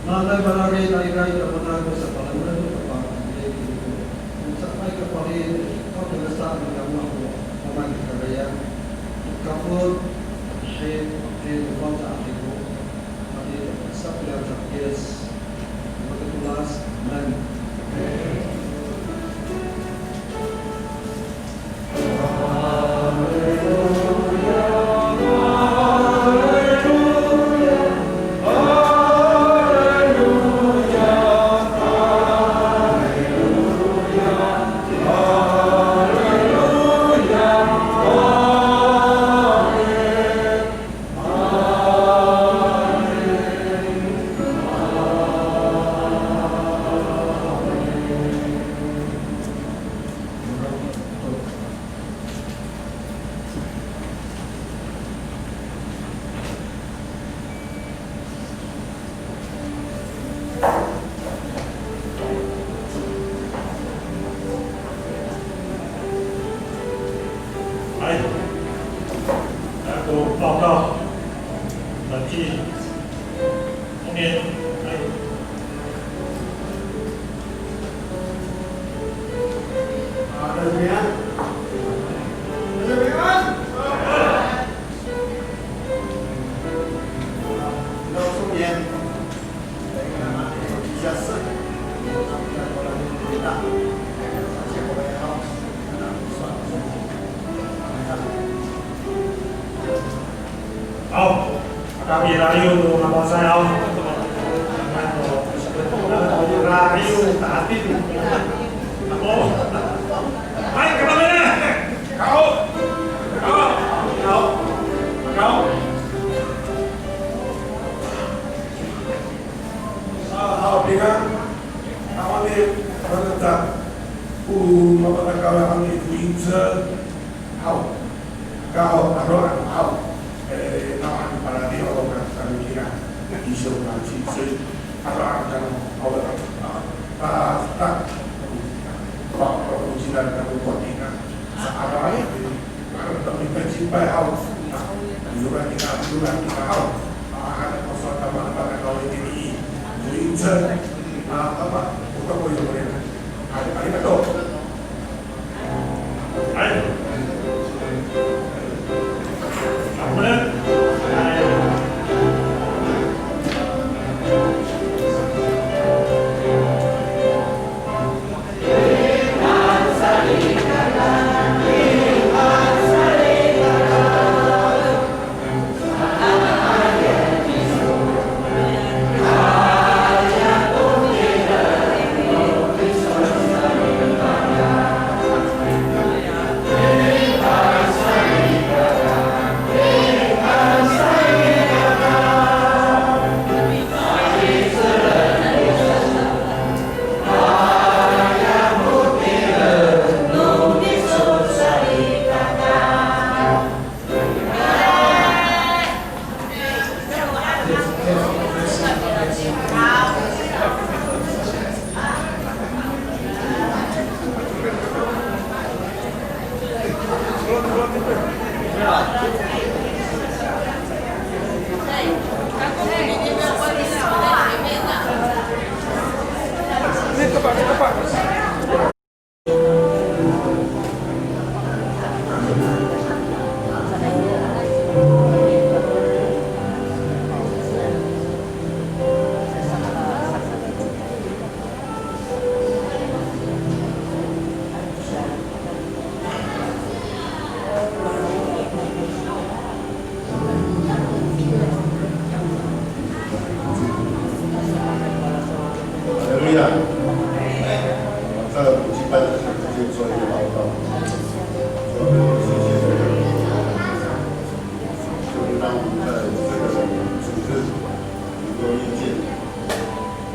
Nanay mararid a ira i tamowanan ko sapalemed no kapah a nga'ay kini. Saan i kapalit, o tangasa ni Ama ko Wama i kakarayan. Kapot, hit, hit, o Fangcalay Ako. Mati, sa piya sa piyes. Makatolas, amen. Haw, kami rayo no mapasay haw. Rayo, tahatin. Ako. Hay, kapamilya. Kao. Kao. Kao. Kao. A, haw, pingan. Haw, ni, manata. O mapatakalaw han i foinci. Haw. Kao, aro, ano, haw. E, nawhani paladiw, o, ka, kami kira. Iso, ka, ci, ci. Aro, ano, kano, haw, a, a, ta, pa, pa, pa, ci, na, kano, pa, tina. Sa, aro, ano, aro, kami, ka, ci, pa, haw. Na, iro, tina, iro, tina, haw. A, ano, paso, tama, na, pa, na, kao, ini, ini. Foinci. A, apa, o, ka, ko, yo, ko, rin. A, arigato.哈利路亚！在我们敬拜的时候，就做一个祷告。主，谢谢你，求你让我们在这个主日能够遇见，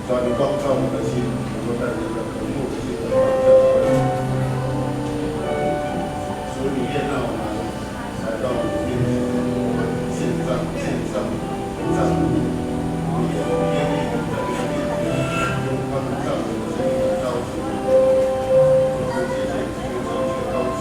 主，你光照我们的心，能够带着一个渴慕的心来到教会。主，你悦纳我们。 来到你面前献上，献上，献上。你也愿意在你的面前用他们赞美的声音来高举。我们谢谢你，今天早上高举。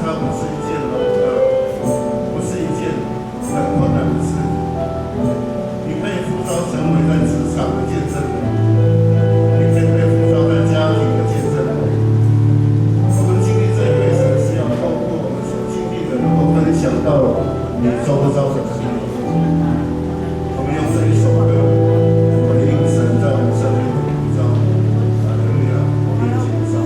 它不是一件很，呃，不是一件很困难的事。你可以呼召成为在职场的见证人，你可以被呼召在家庭的见证人。我们经历这一回神是要透过我们所经历的，能够分享到你周遭的朋友。我们用这一首歌回应神在我们生命的呼召。哈利路亚，我们一起唱。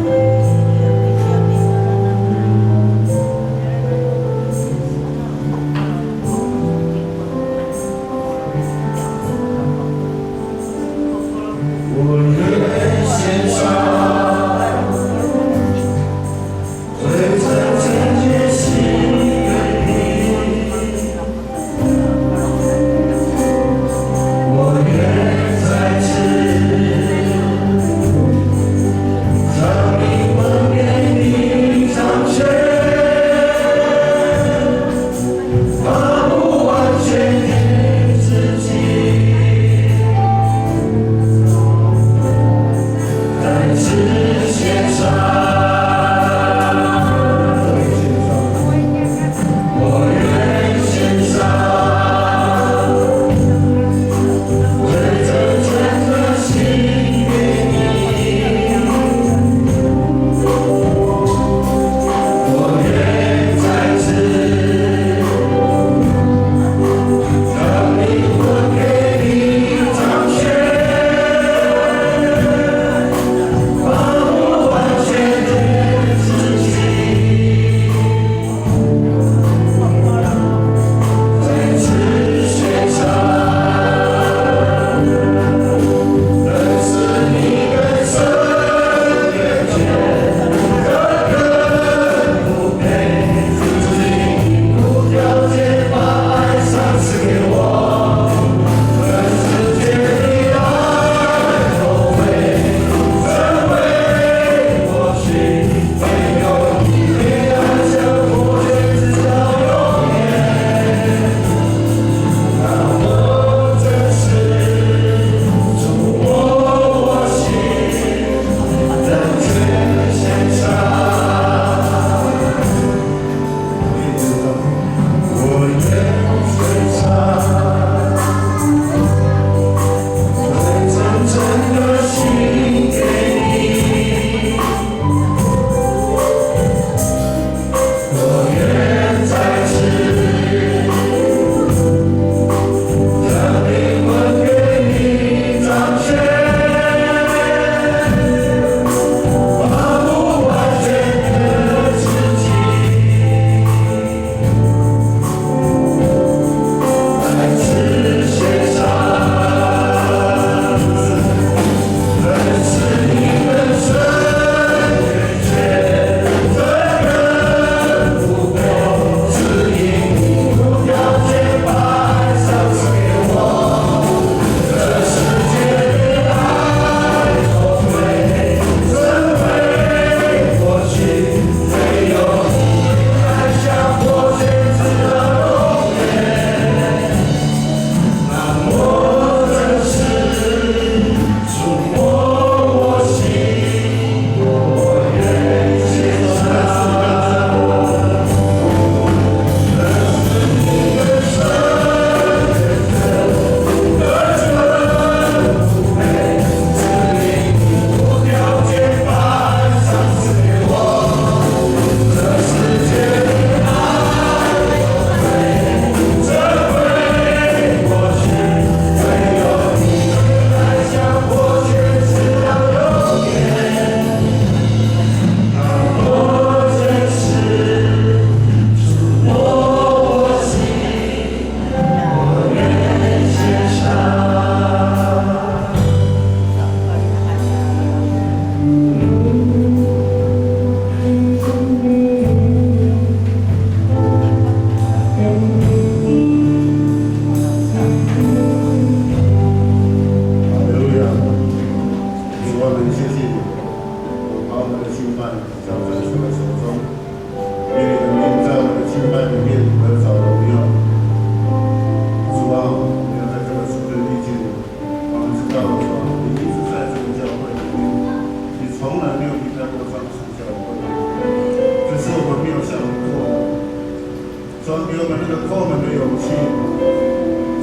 主啊，给我们那个叩门的勇气。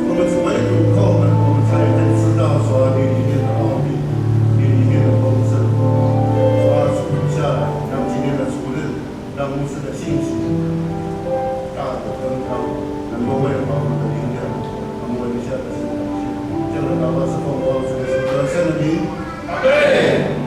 我们只唯有叩门，我们才能知道主啊，你里面的奥秘，你里面的丰盛。主啊，主下来，让今天的主日，让牧师的信息大得更高，能够喂饱我们的灵粮。我们一下的是感谢，这样的祷告是奉靠主耶稣得胜的名。阿门。